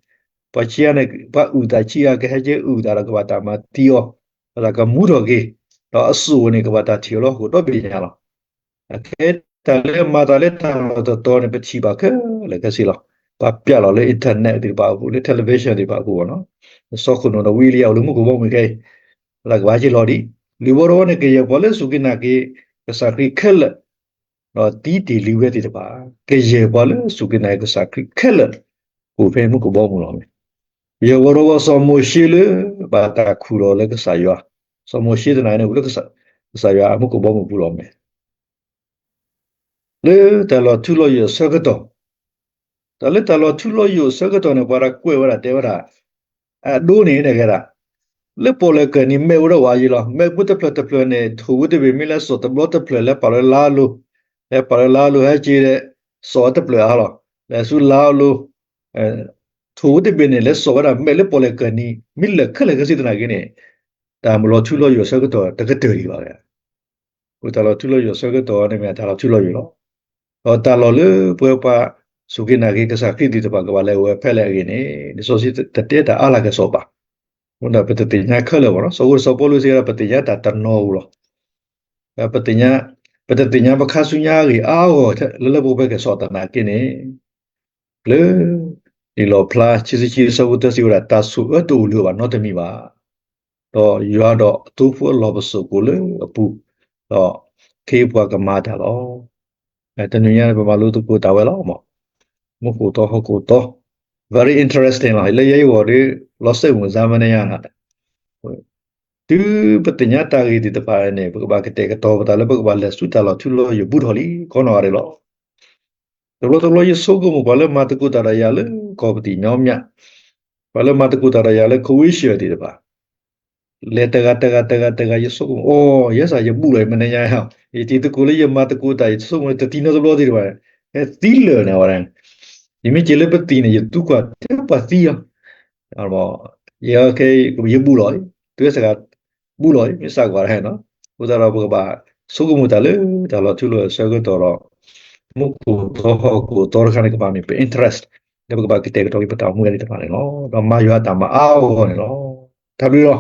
ပှၤခံဂၤန့ၣ် ပှၤအုၣ်သးခံဂၤ ကဟဲက့ၤအုၣ်သးဒီးကဘၣ်တၢ်မၤသံအီၤ, ဒီးတၢ်ကမူထီၣ်က့ၤ, ဒီးအစိၣ်န့ၣ် ကဘၣ်တၢ်ထံၣ်အီၤလၢဟီၣ်ခိၣ်ဒီဘ့ၣ်ညါလီၤ. အခဲတၢ်လၢမၤသးလၢတၢ်လီၢ်တတီၤန့ၣ် ပထံၣ်ဘၣ်ခဲလၢာ်ခဲဆ့လီၤ. ပှၤပျးလီၤလၢ internet သ့ၣ်တဖၣ်အပူၤ, လၢ television သ့ၣ်တဖၣ်အပူၤနီၤ, စီၤဃနိၣ်ဒီးဝံအ့လံယၤအိၣ်လၢမူခိၣ်ဘီမုၢ်ခဲအံၤ, လၢကဘၣ်ဟဲက့ၤလီၤဒံး, လၢဘီတဝီန့ၣ် ကယဲၢ်ပှၤလၢစူၢ်က့ၤနာ်က့ၤကစၢ်ခရံာ်ခဲလၢာ် ဒီးသံတ့ၢ်လံဝဲသ့ၣ်တဖၣ်, ကယဲၢ်ပှၤလၢစူၢ်က့ၤနာ်က့ၤကစၢ်ခရံာ်ခဲလၢာ် အိၣ်ဖဲမူခိၣ်ဘီမုၢ်လီၤ. ယဲၢ်ဝီတဝီစီၤမိၤၡ့လၢဘၣ်တၢ်ခူၣ်လီၤလၢကစၢ်ယွၤ, စီၤမိၤၡ့သနာ်က့န့ၣ် အိၣ်လၢကစၢ်ယွၤအမူခိၣ်ဘီမုၢ်ပူၤလီၤမ့ၢ် လၢတၢ်လီၤထူလီၤယိာ်အဆၢကတီၢ်, တၢ်လၢတၢ်လီၤထူလီၤယိာ်အဆၢကတီၢ်န့ၣ် ပှၤတၢ်ကွဲးဝဲဒၣ်တဲဝဲဒၣ် အဒိန့ၣ်န့ၣ်ဂ့ၤဒၣ်, လၢပီၣ်လဲၣ်ကၢၢ်နံၤမဲာ်အိၣ်ဒီးဝဲအံၤလီၤ. မဲာ်ဖိတဖျၢၣ်တဖျၢၣ်န့ၣ် ထိၣ်ဝံတဘ့ၣ်မ့ၢ်လဲၤစိာ်တဘျီတဖျၢၣ် လဲၤပာ်လၢလါလိၤ, လဲၤပာ်လၢလါလိၤဟဲက့ၤဒီး စိာ်ဝဲတဖျၢၣ်အါလီၤ. လဲၤဆူလါလိၤ, ထိၣ်ဝံတဘ့ၣ်န့ၣ် လဲၤစိာ်ဝဲဒၣ်မဲာ်လၢပီၣ်လဲၣ်ကၢၢ်နံၤ မ့ၢ်လၢာ်ခဲလၢာ်ခဲဆ့သနာ်က့န့ၣ်, တၢ်လီၤထူလီၤယိာ်အဆၢကတီၢ်တကတၢၢ်ဒံးဘၣ်. အဃိတၢ်လီၤထူလီၤယိာ်အဆၢကတီၢ်န့ၣ်မ့ၢ်တၢ်လီၤထူလီၤယိာ်လီၤ. ဒီးတၢ်လီၢ်လၢပဝဲပှၤစူၢ်က့ၤနာ်က့ၤကစၢ်ခရံာ်သ့ၣ်တဖၣ် ကဘၣ်လဲၤအိၣ်ဝဲဖဲလဲၣ်အဂ့ၢ်န့ၣ် လံာ်စီဆှံတတဲတၢ်အါလၢ်ကစီၣ်ဘၣ်. အဃိဒီးပတသ့ၣ်ညါခဲလၢာ်ဘၣ်နီၤ. စီၤပီလူးစံးဝဲဒၣ် ပသ့ၣ်ညါတၢ်တနီၤဧိၤလီၤ. ပ, ပတသ့ၣ်ညါပခါဆူညါအဂ့ၢ်အါဂီၢ်လၢပဝဲပှၤကဲၣ်ဆိးသနာ်က့န့ၣ် လၢလံာ်လီၣ်ဖျါ ခံဆံခံ အဆၢဖိသၢစံးဝဲဒၣ် တၢ်ဆိၣ်အၢတအိၣ်လၢၤဘၣ်နီတမံၤဘၣ်. ဒီးယွၤဒီးအသိဖိအလီၢ်ပစိာ်ကအိၣ်လၢအပူၤ, ဒီးခ့ပှၤကမၤတၢ်လီၤ. တနံၤညါန့ၣ် ပမၤလိသကိးတၢ်ဝဲလီၤ. မူခိၣ်သီဟီၣ်ခိၣ်သီ very interesting လီၤ. လၢယဲအဂီၢ်ဒီး လီၤစဲးမုၢ်စါမနုၤညါန့ၣ် တုၤပသ့ၣ်ညါတၢ်ဂ့ၢ်သ့ၣ်တဖၣ်န့ၣ် ပကဘၣ်ကတဲာ်ကတီၤပသးလၢပကဘၣ်လဲၤဆူတၢ်လီၤထူလီၤယိာ်ဘူးထီၣ်လံ ကိးနီၢ်ဂၤဒဲးလီၤ. တဘျီတဘျီယဆိကမိၣ်ပှၤလၢမၤသကိးတၢ်ဒီးယၤလၢကီၢ်ပသံၣ်ညီမး, ပှၤလၢမၤသကိးတၢ်ဒီးယၤလၢ ခဝ့ၡၢၣ် သ့ၣ်တဖၣ် လဲၤတဂၤတဂၤတဂၤတဂၤ ယဆိကမိၣ် အိ ယဲစ့ၢ် ယဘူးလီၤအံၤ မနုၤညါ, ယတံၤသကိးလၢယမၤသကိးတၢ် ယဆိကမိၣ်လၢတသံနီတဘျီသ့ၣ်တဖၣ် ဟဲသံလၢာ်န့ၣ်ဝဲဒၣ်, ယမ့ၢ်က့ၤလၢပသံၣ်န့ၣ် ယသူကွၢ်ထဲပှၤသံလီၤ. ယဲခဲအံၤ ယဘူးလီၤအံၤ သုဝဲစ့ၢ်ကီး ဘူးလီၤအံၤ မ့ၢ်စးကွၢ်တဟဲနီၤ. အဃိသတးဒီး ပကဘၣ်ဆိကမိၣ်တၢ်လၢတၢ်လီၤထူလီၤယိာ်အဆၢကတီၢ်ဒီး မူခိၣ်သီဟီၣ်ခိၣ်သီတခါန့ၣ် ကဘၣ်မ့ၢ်ပ interest လၢပကဘၣ်ကတဲာ်ကတီၤက့ၤပတၢ်အိၣ်မူသ့ၣ်တဖၣ်န့ၣ်လီၤ. ဒီးမၤယွၤအတၢ်မၤအါဂီၢ်န့ၣ်လီၤ. တၢ်ဘျုးလီၤ.